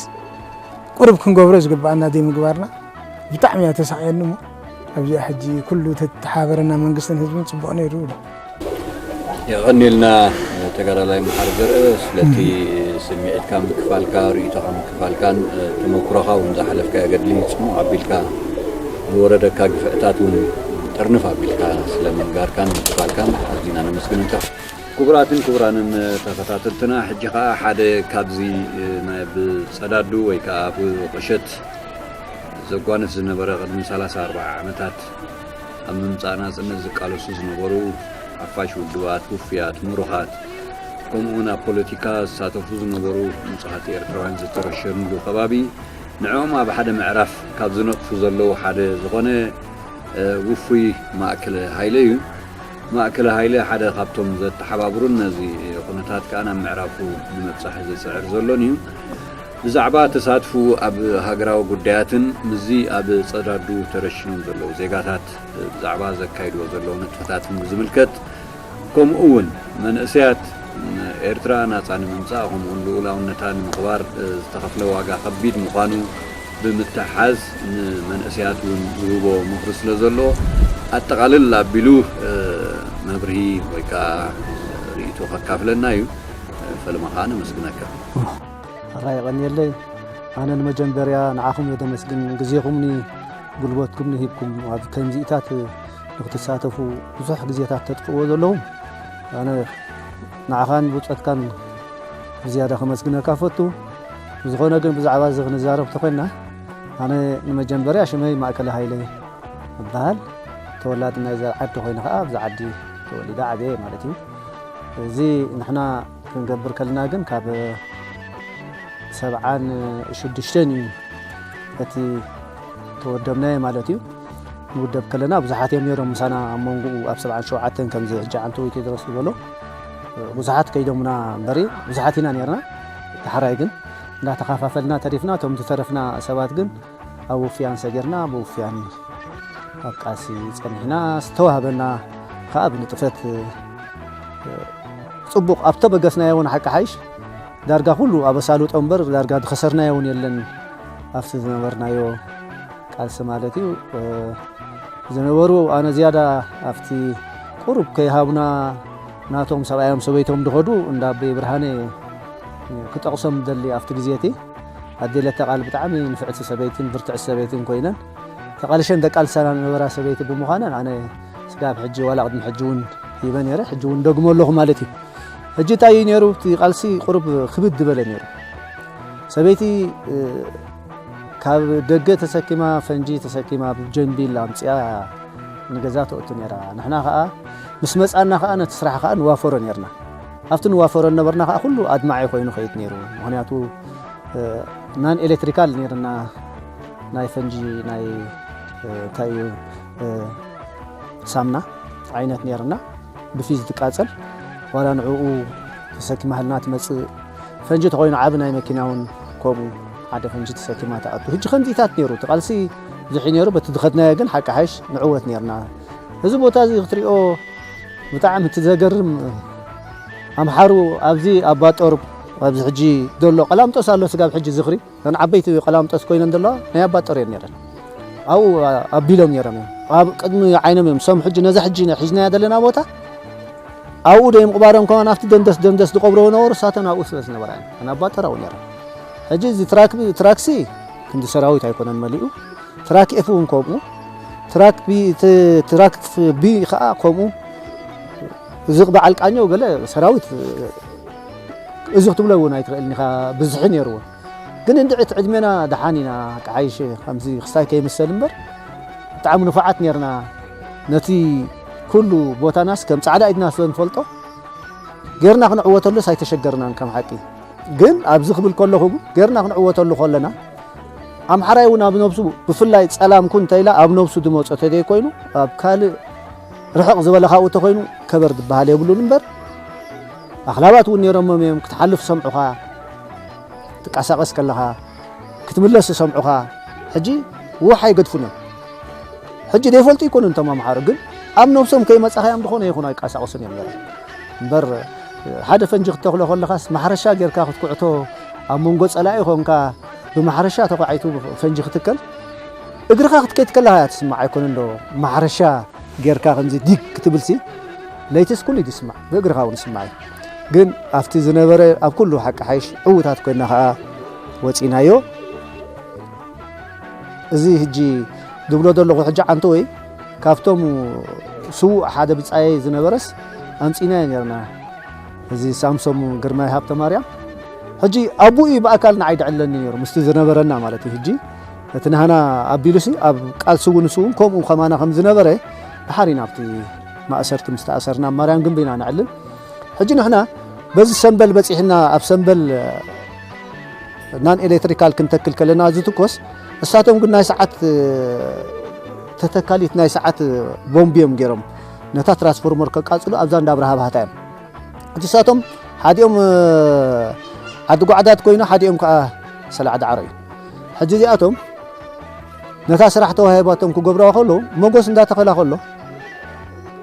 ቁሩብ ክንገብሮ ዝግብኣና ዘይምግባርና ብጣዕሚ እያ ተሳቕየኒ እሞ ኣብዚኣ ሕጂ ኩሉ ተተሓባበረና መንግስትን ህዝብን ጽቡቕ ነይሩ። የቐንየልና ተጋዳላይ መሓሪ ዘርእ ስለቲ ስምዒትካ ምክፋልካ ርእይቶኻ ምክፋልካን ተመክሮኻ እውን ዝሓለፍካዮ ገድሊ ጽሙቕ ኣቢልካ ዝወረደካ ግፍዕታት እውን ጥርንፍ ኣቢልካ ስለ ምንጋርካን ምክፋልካን ኣዚና ነመስግነካ። ክቡራትን ክቡራንን ተኸታተልትና ሕጂ ኸኣ ሓደ ካብዚ ናይ ብጸዳዱ ወይ ከኣ ብቁሸት ዘጓንፍ ዝነበረ ቅድሚ ሰላሳ ኣርባዓ ዓመታት ኣብ ምምጻእ ናጽነት ዝቃለሱ ዝነበሩ ሓፋሽ ውድባት፣ ውፉያት፣ ምሩኻት፣ ከምኡውን ኣብ ፖለቲካ ዝሳተፉ ዝነበሩ ንጹሃት ኤርትራውያን ዝተረሸኑሉ ከባቢ ንዕኦም ኣብ ሓደ ምዕራፍ ካብ ዝነጥፉ ዘለዉ ሓደ ዝኾነ ውፉይ ማእከለ ሃይለ እዩ። ማእከለ ሃይለ ሓደ ካብቶም ዘተሓባብሩን ነዚ ኩነታት ከኣ ናብ ምዕራፉ ንምብጻሕ ዝጽዕር ዘሎን እዩ። ብዛዕባ ተሳትፉ ኣብ ሃገራዊ ጉዳያትን ምስዚ ኣብ ጸዳዱ ተረሽኖም ዘለዉ ዜጋታት ብዛዕባ ዘካይድዎ ዘለዉ ንጥፈታትን ብዝምልከት ከምኡ እውን መንእሰያት ኤርትራ ናጻ ንምምጻእ ከምኡውን ልኡላውነታ ንምኽባር ዝተኸፍለ ዋጋ ከቢድ ምዃኑ ብምትሕሓዝ ንመንእሰያት እውን ዝህቦ ምኽሪ ስለ ዘሎ ኣጠቓልል ኣቢሉ መብርሂ ወይ ከዓ ርእይቶ ከካፍለና እዩ። ፈለማ ከዓ ነመስግነካ። ኣራ የቐንየለይ። ኣነ ንመጀመርያ ንዓኹም እየ ደመስግን። ግዜኹምኒ ጉልበትኩምኒ ሂብኩም ኣብ ከምዚኢታት ንክትሳተፉ ብዙሕ ግዜታት ተጥፍእዎ ዘለኹም ኣነ ንዓኻን ብጾትካን ብዝያዳ ከመስግነካ ፈቱ። ብዝኾነ ግን ብዛዕባ እዚ ክንዛረብ ተኾይንና ኣነ ንመጀመርያ ሽመይ ማእከለ ሃይለ እበሃል። ተወላዲ ናይዛ ዓዲ ኮይኑ ኸዓ ኣብዛ ዓዲ ተወሊደ ዓብየ ማለት እዩ። እዚ ንሕና ክንገብር ከለና ግን ካብ ሰብዓን ሽዱሽተን እዩ እቲ ተወደብናዮ ማለት እዩ። ንውደብ ከለና ብዙሓት እዮም ነይሮም ምሳና ኣብ መንጎኡ ኣብ ሰብዓን ሸውዓተን ከምዚ ሕጂ ዓንተዊ ቴድሮስ ዝበሎ ብዙሓት ከይዶምና እምበሪ ብዙሓት ኢና ነይርና። ዳሕራይ ግን እንዳተኻፋፈልና ተሪፍና። እቶም ዝተረፍና ሰባት ግን ኣብ ውፍያን ሰጊርና ብውፍያን ኣብ ቃልሲ ጸኒሕና። ዝተዋህበና ከኣ ብንጥፈት ጽቡቕ ኣብ ተበገስናዮ እውን ሓቂ ሓይሽ ዳርጋ ኩሉ ኣበሳልጦ እምበር ዳርጋ ዝኸሰርናዮ እውን የለን። ኣብቲ ዝነበርናዮ ቃልሲ ማለት እዩ። ዝነበሩ ኣነ ዝያዳ ኣብቲ ቁሩብ ከይሃቡና ናቶም ሰብኣዮም ሰበይቶም ዝኸዱ እንዳ ኣበይ ብርሃነ ክጠቕሶም ዝደሊ ኣብቲ ግዜ እቲ ኣዴ ለተ ቃል ብጣዕሚ ንፍዕቲ ሰበይትን ብርትዕቲ ሰበይትን ኮይነን ተቓልሸን ደቃልሳና ዝነበራ ሰበይቲ ብምዃነን ኣነ ስጋብ ሕጂ ዋላ ቅድሚ ሕጂ እውን ሂበ ነይረ። ሕጂ እውን ደግሞ ኣለኹ ማለት እዩ። ሕጂ እንታይ እዩ ነይሩ? እቲ ቃልሲ ቁሩብ ክብድ ዝበለ ነይሩ። ሰበይቲ ካብ ደገ ተሰኪማ ፈንጂ ተሰኪማ ብጀንቢል ኣምፅኣ ንገዛ ተእቱ ነይራ። ንሕና ከዓ ምስ መፃና ከዓ ነቲ ስራሕ ከዓ ንዋፈሮ ነይርና። ኣብቲ ንዋፈሮ ነበርና ከዓ ኩሉ ኣድማዒ ኮይኑ ከይድ ነይሩ። ምክንያቱ ናን ኤሌክትሪካል ነይርና ናይ ፈንጂ ናይ እንታይ እዩ ሳምና ዓይነት ነይርና ብፊዝ ትቃፀል ዋላ ንዕኡ ተሰኪማ ህልና ትመፅእ ፈንጂ ተኮይኑ ዓብ ናይ መኪና እውን ከምኡ ሓደ ፈንጂ ተሰኪማ ትኣቱ። ሕጂ ከምዚታት ነይሩ እቲ ቃልሲ ብዙሕ ነይሩ። በቲ ዝኸድናዮ ግን ሓቂ ሓይሽ ንዕወት ነይርና። እዚ ቦታ እዚ ክትሪኦ ብጣዕሚ እቲ ዘገርም ኣምሓሩ ኣብዚ ኣባጦር ኣብዚ ሕጂ ዘሎ ቀላምጦስ ኣሎ፣ ስጋብ ሕጂ ዝኽሪ እተን ዓበይቲ ቀላምጦስ ኮይነን ዘለዋ ናይ ኣባ ጠር እየን ነይረን። ኣብኡ ኣቢሎም ነይሮም እዮም። ኣብ ቅድሚ ዓይኖም እዮም። እሶም ሕጂ ነዛ ሕጂ ሒዝናያ ዘለና ቦታ ኣብኡ ዶ ምቕባሮም ከማን ኣብቲ ደንደስ ደንደስ ዝቐብርዎ ነበሩ። እሳተን ኣብኡ ስለ ዝነበራ እየን። እተን ኣባ ጠር ኣብኡ ነይረን። ሕጂ እዚ ትራክ-፣ ትራክሲ ክንዲ ሰራዊት ኣይኮነን መሊኡ። ትራክ ኤፍ እውን ከምኡ። ትራክ ቢ፣ ት-፣ ትራክ ቢ ከዓ ከምኡ። እዚ በዓል ቃኘው ገለ ሰራዊት እዚ ክትብሎ እውን ኣይትኽእልን ኢኻ፣ ብዝሒ ነይርዎ። ግን እንድዒ እቲ ዕድሜና ደሓን ኢና፣ ክሓይሽ ከምዚ ክስታይ ከይምሰል እምበር፣ ብጣዕሚ ንፉዓት ነይርና። ነቲ ኩሉ ቦታናስ ከም ጻዕዳ ኢድና ስለ ንፈልጦ፣ ጌርና ክንዕወተሉስ ኣይተሸገርናን ከም ሓቂ። ግን ኣብዚ ክብል ከለኹ ግን ጌርና ክንዕወተሉ ከለና፣ ኣምሓራይ እውን ኣብ ነብሱ፣ ብፍላይ ጸላም ኩን እንተኢላ ኣብ ነብሱ ዝመጾ ተዘይኮይኑ፣ ኣብ ካልእ ርሕቕ ዝበለ ካብኡ ተኾይኑ ከበር ዝበሃል የብሉን እምበር፣ ኣኽላባት እውን ነይሮሞም እዮም። ክትሓልፍ ሰምዑኻ፣ ትቃሳቐስ ከለኻ ክትምለስ ዝሰምዑኻ። ሕጂ ውሕ ኣይገድፉን እዮም። ሕጂ ዘይፈልጡ ይኮኑ እንቶም ኣምሓሩ፣ ግን ኣብ ነብሶም ከይመጻኻዮም ዝኾነ ይኹን ኣይቃሳቐሱን እዮም ነይሮም። እምበር ሓደ ፈንጂ ክትተኽሎ ከለኻስ ማሕረሻ ጌርካ ክትኩዕቶ፣ ኣብ መንጎ ጸላኢ ኾንካ ብማሕረሻ ተኳዒቱ ፈንጂ ክትከል፣ እግርኻ ክትከይድ ከለኻ እያ ትስማዕ ኣይኮነን ዶ? ማሕረሻ ጌርካ ከምዚ ዲግ ክትብልሲ፣ ለይትስ ኩሉ እዩ ዝስማዕ፣ ብእግርኻ እውን ይስማዕ እዩ። ግን ኣብቲ ዝነበረ፣ ኣብ ኩሉ ሓቂ ሓይሽ ዕዉታት ኮይና ኸኣ ወጺናዮ። እዚ ሕጂ ዝብሎ ዘለኹ ሕጂ ዓንተወይ ካብቶም ስዉእ ሓደ ብጻየይ ዝነበረስ ኣምጺናዮ ኔርና። እዚ ሳምሶም ግርማይ ሃብተማርያም ሕጂ ኣቡኡ እዩ ብኣካል ንዓይ ድዕለኒ ነይሩ፣ ምስቲ ዝነበረና ማለት እዩ። ሕጂ እቲ ናህና ኣቢሉሲ ኣብ ቃልሲ እውን ንሱ እውን ከምኡ ከማና ከም ዝነበረ ድሓር ኢና ኣብቲ ማእሰርቲ ምስ ተኣሰርና ኣብ ማርያም ግንቢ ኢና ነዕልል። ሕጂ ንሕና በዚ ሰምበል በጺሕና፣ ኣብ ሰምበል ናን ኤሌክትሪካል ክንተክል ከለና ዝትኮስ፣ እሳቶም ግን ናይ ሰዓት ተተካሊት ናይ ሰዓት ቦምብ እዮም ገይሮም ነታ ትራንስፎርመር ከቃጽሉ ኣብዛ እንዳ ኣብርሃ ባህታ እዮም። እቲ እሳቶም ሓዲኦም ዓዲ ጓዕዳት ኮይኑ ሓዲኦም ከዓ ሰላዕ ዳዕሮ እዩ። ሕጂ እዚኣቶም ነታ ስራሕ ተዋሂባቶም ክገብርዋ ከለዉ መጎስ እንዳተኸላ ከሎ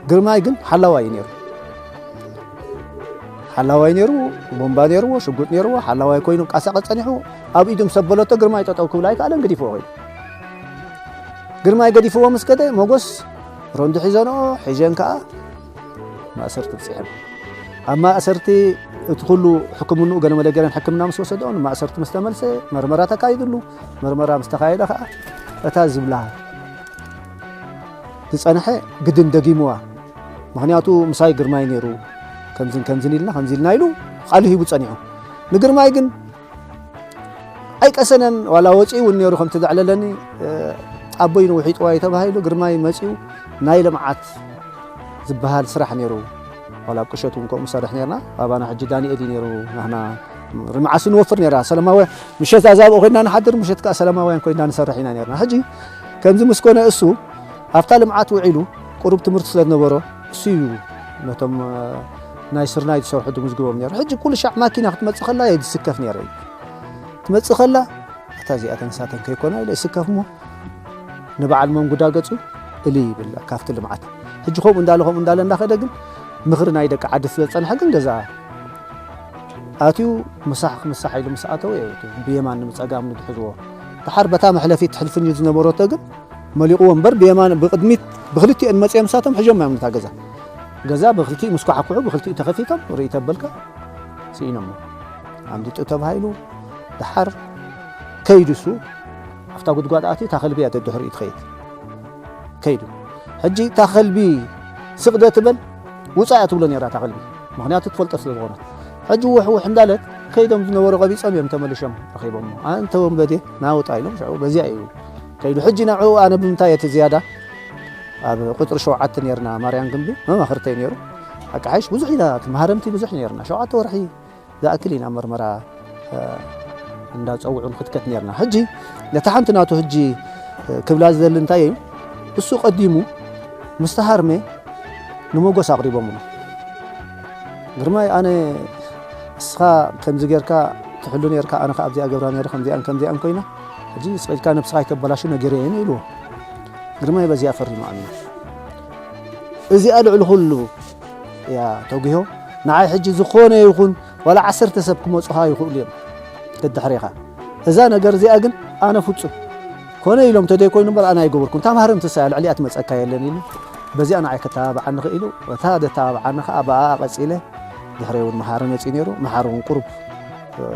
ግርማይ ግን ሓላዋይ እዩ ነይሩ። ሓላዋይ ነይሩ፣ ቦምባ ነይርዎ፣ ሽጉጥ ነይርዎ፣ ሓላዋይ ኮይኑ ቃሳቐ ጸኒሑ ኣብ ኢዱ ምስ ኣበለቶ ግርማይ ጠጠው ክብል ኣይከኣለን፣ ገዲፍዎ ኮይኑ። ግርማይ ገዲፍዎ ምስ ከደ መጎስ ሮንዲ ሒዘንኦ፣ ሒዘን ከኣ ማእሰርቲ ብጺሐን። ኣብ ማእሰርቲ እቲ ኩሉ ሕክምንኡ ገለ መለ ገረን ሕክምና ምስ ወሰደኦ ንማእሰርቲ ምስ ተመልሰ መርመራ ተካይድሉ፣ መርመራ ምስ ተኻየደ ከኣ እታ ዝብላ ዝጸንሐ ግድን ደጊምዋ። ምኽንያቱ ምሳይ ግርማይ ነይሩ፣ ከምዝን ከምዝን ኢልና ከምዚ ኢልና ኢሉ ቃሉ ሂቡ ጸኒሑ። ንግርማይ ግን ኣይቀሰነን፣ ዋላ ወፂኡ እውን ነይሩ ከምቲ ዘዕለለኒ፣ እ፣ ኣቦይ ንውሒጥዋ እዩ ተባሂሉ ግርማይ መፂኡ ናይ ልምዓት ዝበሃል ስራሕ ነይሩ። ዋላ ኣብ ቁሸት እውን ከምኡ ንሰርሕ ነርና። ኣባና ሕጂ ዳንኤል እዩ ነይሩ። ንሕና ርምዓሲ ንወፍር ነርና። ሰላማውያን ምሸት ኣዛብእ ኮይና ንሓድር፣ ምሸት ከዓ ሰላማውያን ኮይና ንሰርሕ ኢና ነርና። ሕጂ ከምዚ ምስ ኮነ እሱ ኣብታ ልምዓት ውዒሉ ቁሩብ ትምህርቲ ስለ ዝነበሮ እሱ እዩ ነቶም፣ እ፣ ናይ ስርናይ ዝሰርሑ ዝምዝግቦም ነይሩ። ሕጂ ኩሉ ሻዕ ማኪና ክትመጽእ ከላ እየ ዝስከፍ ነይረ እዩ። ትመጽእ ከላ እታ እዚኣተን ሳተን ከይኮና ኢለ ይስከፍ እሞ ንበዓል መንጉዳ ገጹ እልይ ይብል ካብቲ ልምዓት። ሕጂ ከምኡ እንዳለ ከምኡ እንዳለ እንዳኸደ ግን ምኽሪ ናይ ደቂ ዓዲ ስለ ዝጸንሐ ግን ገዛ ኣትዩ ምሳሕ ክምሳሕ ኢሉ ምስ ኣተወ እዩ እቲ ብየማን ንብጸጋም ንትሕዝዎ። ድሓር በታ መሕለፊት ትሕልፍን እዩ ዝነበረቶ ግን መሊቕዎ እምበር ብየማን ብቕድሚት ብኽልቲኦን መጺኦም ንሳቶም ሕዞም እዮም ነታ ገዛ። ገዛ ብኽልቲኡ ምስ ኳሓኩሑ ብኽልቲኡ ተኸፊቶም ርእይ ተበልካ ስኢኖሞ። ኣምሊጡ ተባሂሉ ድሓር ከይዱ እሱ ኣብታ ጉድጓድ ኣትዩ እታ ከልቢ እያ ደድሕሪኡ ትኸይድ። ከይዱ። ሕጂ እታ ከልቢ ስቕ ዶ ትበል ውጻእ እያ ትብሎ ነይራ እታ ከልቢ። ምኽንያቱ ትፈልጦ ስለ ዝኾነት። ሕጂ ውሕ ውሕ እንዳለት ከይዶም ዝነበሩ ቀቢጾም እዮም ተመሊሾም ረኺቦሞ። ኣንተ ወንበዴ ናውጣ ኢሎም ሽዑ በዚኣ እዩ ከይዱ። ሕጂ ንዕኡ ኣነ ብምንታይ እየ እቲ ዝያዳ ኣብ ቁጽሪ ሸውዓተ ነርና ማርያም ግንቢ መማኽርተይ ነይሩ። ሓቂ ሓይሽ ብዙሕ ኢና እቲ መሃረምቲ ብዙሕ ነርና። ሸውዓተ ወርሒ ዝኣክል ኢና መርመራ፣ እ፣ እንዳጸውዑ ንክትከት ነርና። ሕጂ ነታ ሓንቲ ናቱ ሕጂ፣ እ፣ ክብላ ዝደሊ እንታይ እዩ? እሱ ቀዲሙ ምስ ተሃርመ ንመጎስ ኣቕሪቦምሉ። ግርማይ ኣነ እስኻ ከምዚ ጌርካ ትሕሉ ኔርካ፣ ኣነ ከኣ ኣብዚኣ ገብራ ኔረ ከምዚኣን ከምዚኣን ኮይና፣ ሕጂ ስቕ ኢልካ ነብስኻ ኣይተበላሹ ነጊረየን ኢልዎ። ግርማይ በዚኣ ፈሪሙ ኣሚኑ። እዚኣ ልዕሊ ኩሉ እያ ተጉሆ። ንዓይ ሕጂ ዝኾነ ይኹን ዋላ ዓሰርተ ሰብ ክመፁኻ ይኽእሉ እዮም ደድሕሬኻ። እዛ ነገር እዚኣ ግን ኣነ ፍጹም ኮነ ኢሎም ተደይኮይኑ እምበር ኣነ ኣይገበርኩን። እታ ማህረምቲ እሳ እያ፣ ልዕሊኣ ትመፀካ የለን ኢሉ በዚኣ ንዓይ ከተባብዓኒ ክኢሉ። እታ ዘተባብዓኒ ከዓ ብኣኣ ቀፂለ። ድሕረ እውን መሓሪ መፂኡ ነይሩ። መሓሪ እውን ቁሩብ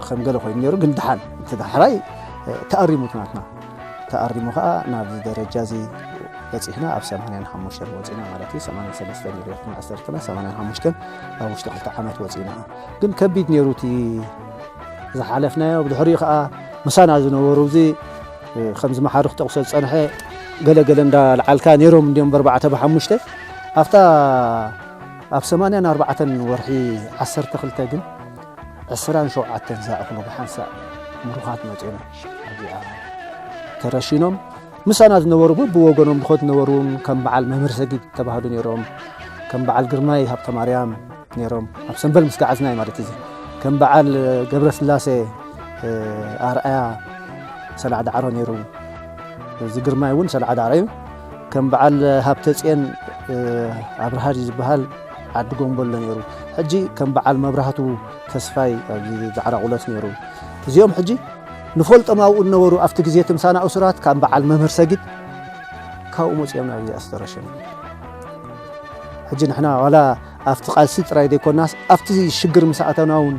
ከም ገለ ኮይኑ ነይሩ፣ ግን ደሓን እቲ ዳሕራይ ተኣሪሙ ናትና። ተኣሪሙ ከዓ ናብዚ ደረጃ እዚ በፂሕና። ኣብ ሰማንያን ሓሙሽተን ወፂና ማለት እዩ። ሰማንያን ሰለስተን ነይሩ መእሰርትና፣ ሰማንያን ሓሙሽተን ኣብ ውሽጢ ክልተ ዓመት ወፂና። ግን ከቢድ ነይሩ እቲ ዝሓለፍናዮ። ብድሕሪኡ ከዓ ምሳና ዝነበሩ እዚ ከምዚ መሓሪ ክጠቕሶ ዝፀንሐ ገለ ገለ እንዳልዓልካ ነይሮም እንዲኦም ብኣርባዕተ ብሓሙሽተ። ኣብታ ኣብ ሰማንያን ኣርባዕተን ወርሒ ዓሰርተ ክልተ ግን ዕስራን ሸውዓተን ዝኣኽሉ ብሓንሳእ ምሩኻት መፂኦም ኣብዚኣ ተረሺኖም። ምሳና ዝነበሩ ብወገኖም ድኾት ዝነበሩ እውን ከም በዓል መምህር ሰጊድ ተባህሉ ነይሮም። ከም በዓል ግርማይ ሃብተ ማርያም ነይሮም። ኣብ ሰንበል ምስ ገዓዝና እዩ ማለት እዩ። ከም በዓል ገብረ ስላሴ፣ እ፣ ኣርኣያ ሰላዕ ዳዕሮ ነይሩ። እዚ ግርማይ እውን ሰላዕ ዳዕሮ እዩ። ከም በዓል ሃብተ ጽዮን፣ እ፣ ኣብርሃ ድዩ ዝበሃል ዓዲ ጎንቦሎ ነይሩ። ሕጂ ከም በዓል መብራህቱ ተስፋይ ኣብዚ ዳዕራ ቁለስ ነይሩ። እዚኦም ሕጂ ንፈልጦም ኣብኡ ዝነበሩ ኣብቲ ግዜ እቲ ምሳና እሱራት ከም በዓል መምህር ሰጊድ ካብኡ መጺኦም ናብዚኣ ዝተረሸኑ። ሕጂ ንሕና ዋላ ኣብቲ ቃልሲ ጥራይ ዘይኮናስ ኣብቲ ሽግር ምስ ኣተና እውን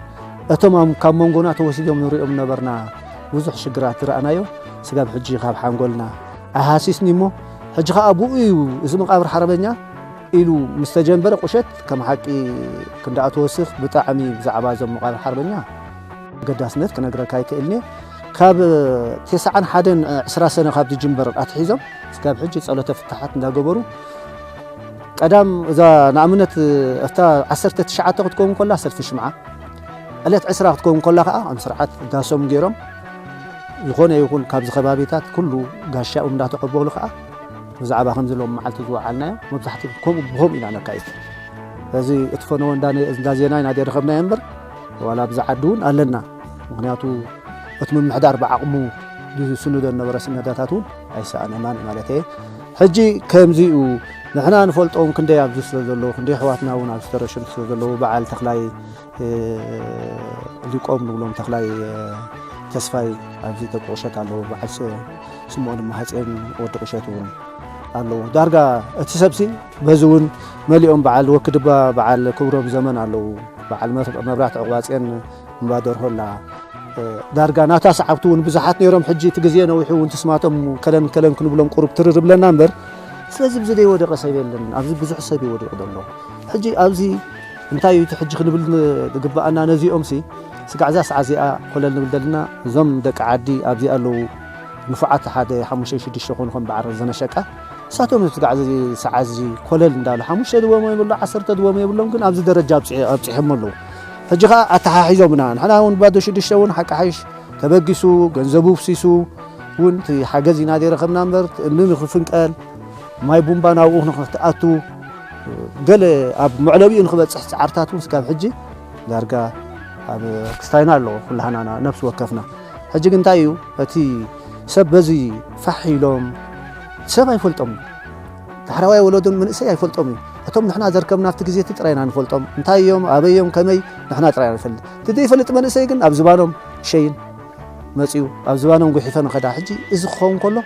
እቶም ኣብ-፣ ካብ መንጎና ተወሲዶም ንሪኦም ነበርና። ብዙሕ ሽግራት ዝረኣናዮ ስጋብ ሕጂ ካብ ሓንጎልና ኣይሃሲስኒ እሞ ሕጂ ኸኣ ብኡ እዩ እዚ መቃብር ሓርበኛ ኢሉ ምስ ተጀንበረ ቁሸት ከም ሓቂ ክንደኣ ትወስኽ ብጣዕሚ ብዛዕባ እዞም መቃብር ሓርበኛ ኣገዳስነት ክነግረካ ኣይክእልን እየ። ካብ ተስዓን ሓደን ዕስራ ሰነ ካብ ዝጅምበር ኣትሒዞም ስጋብ ሕጂ ጸሎተ ፍትሓት እንዳገበሩ ቀዳም እዛ ንኣብነት እታ ዓሰርተ ትሽዓተ ክትከውን ከላ ሰልፊ ሽምዓ ዕለት ዕስራ ክትከውን ከላ ከኣ ከም ስርዓት ዳሶም ገይሮም ዝኾነ ይኹን ካብዚ ከባቢታት ኩሉ ጋሻኦም እንዳተቐበሉ ከኣ ብዛዕባ ከምዚ ሎም መዓልቲ ዝወዓልናዮ መብዛሕትኡ ከምኡ ብኸምኡ ኢና ነካይድ። እዚ እቲ ፈነወ እንዳ ነ-፣ እንዳ ዜና ኢና ደረኸብናዮ እምበር ዋላ ኣብዚ ዓዲ እውን ኣለና። ምኽንያቱ እቲ ምምሕዳር ብዓቕሙ ዝስንዶ ዝነበረ ስነዳታት እውን ኣይሰኣነናን ማለት እየ። ሕጂ ከምዚ እዩ። ንሕና ንፈልጦም ክንደይ ኣብዚ ስለ ዘለዉ፣ ክንደይ ኣሕዋትና እውን ኣብዚ ተረሽኑ ስለ ዘለዉ፣ በዓል ተኽላይ፣ እ፣ ሊቆም ንብሎም ተኽላይ፣ እ፣ ተስፋይ ኣብዚ ደቂ ቁሸት ኣለዉ። በዓል ስ-፣ ስምኦን ማህጼን ወዲ ቁሸት እውን ኣለዉ። ዳርጋ እቲ ሰብሲ በዚ እውን መሊኦም በዓል ወክድባ፣ በዓል ክብሮም ዘመን ኣለዉ። በዓል መ-፣ መብራት ዕቑባጼን እምባ ደርሆ ኣላ። እ፣ ዳርጋ ናታ ሰዓብቲ እውን ብዙሓት ነይሮም። ሕጂ እቲ ግዜ ነዊሑ እውን ትስማቶም ከለን ከለን ክንብሎም ቁሩብ ትርር ብለና እምበር፣ ስለዚ ብዚ ዘይወደቐ ሰብ የለን። ኣብዚ ብዙሕ ሰብ እዩ ወዲቑ ዘሎ። ሕጂ ኣብዚ እንታይ እዩ እቲ ሕጂ ክንብል ን-፣ ዝግብኣና ነዚኦምሲ ስጋዕ እዛ ሰዓት እዚኣ ኮለል ንብል ዘለና። እዞም ደቂ ዓዲ ኣብዚ ኣለዉ ንፉዓት ሓደ ሓሙሽተ ሽዱሽተ ኮኑ ከም በዓል ዘነሸቃ ንሳቶም እዚ ጋዕ እዚ ሰዓት እዚ ኮለል እንዳሉ ሓሙሽተ ድቦም የብሉ፣ ዓሰርተ ድቦም የብሎም፣ ግን ኣብዚ ደረጃ ኣብፂ-፣ ኣብፂሖም ኣለዉ። ሕጂ ከዓ ኣተሓሒዞምና። ንሕና እውን ባዶ ሽዱሽተ እውን ሓቂ ሓይሽ ተበጊሱ፣ ገንዘቡ ፍሲሱ እውን እቲ ሓገዝ ኢና ዘይረኸብና እምበር፣ እቲ እምኒ ንክፍንቀል፣ ማይ ቡምባ ናብኡ ንክትኣቱ፣ ገለ ኣብ መዕለቢኡ ንክበፅሕ ፃዕርታት እውን ስጋብ ሕጂ ዳርጋ ኣብ ክስታይና ኣለዎ፣ ኩላህና ነፍሲ ወከፍና። ሕጂ ግን እንታይ እዩ፣ እቲ ሰብ በዚ ፋሕ ኢሎም፣ ሰብ ኣይፈልጦም እዩ። ዳሕረዋይ ወለዶን መንእሰይ ኣይፈልጦም እዩ። እቶም ንሕና ዘርከብና ኣብቲ ግዜ እቲ ጥራይ ኢና ንፈልጦም። እንታይ እዮም፣ ኣበይ እዮም፣ ከመይ፣ ንሕና ጥራይ ኢና ንፈልጥ። እቲ ዘይፈልጥ መንእሰይ ግን ኣብ ዝባኖም ሸይን መጺኡ፣ ኣብ ዝባኖም ጉሒፈ ንኸዳ። ሕጂ እዚ ክኸውን ከሎ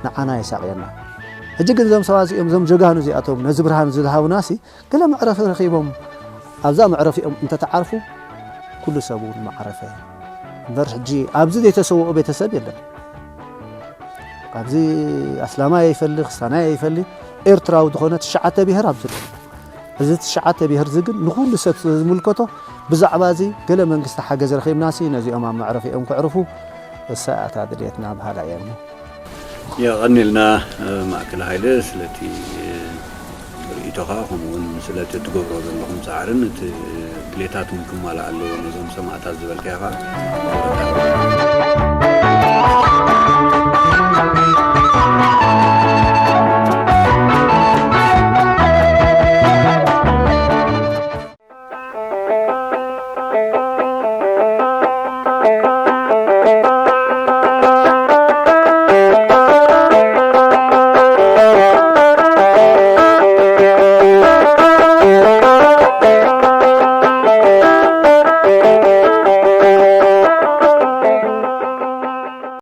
ንዓና የሳቕየና። ሕጂ ግን እዞም ሰባት እዚኦም፣ እዞም ጀጋኑ እዚኣቶም ነዚ ብርሃን እዚ ዝሃቡናሲ፣ ገለ መዕረፊ ረኺቦም ኣብዛ መዕረፊኦም እንተተዓርፉ ኩሉ ሰብ እውን መዓረፈ። እምበር ሕጂ ኣብዚ ዘይተሰውኦ ቤተሰብ የለን። ኣብዚ ኣስላማይ ኣይፈሊ፣ ክስታናይ ኣይፈሊ፣ ኤርትራዊ ዝኾነ ትሽዓተ ብሄር ኣብዚ ኣሎ። እዚ ትሽዓተ ብሄር እዚ ግን ንኹሉ ሰብ ስለ ዝምልከቶ ብዛዕባ እዚ ገለ መንግስቲ ሓገዝ ረኺብናሲ ነዚኦም ኣብ መዕረፊኦም ክዕርፉ እሳ እታ ድልየትና በሃላ እየ እሞ። የቐንየልና፣ ማእከል ሃይለ፣ ስለቲ ርእይቶኻ፣ ከምኡውን ስለቲ እትገብሮ ዘለኹም ጻዕርን እቲ ድሌታት እውን ክማላእ ኣለዎ ነዞም ሰማእታት ዝበልካዮ ኸዓ።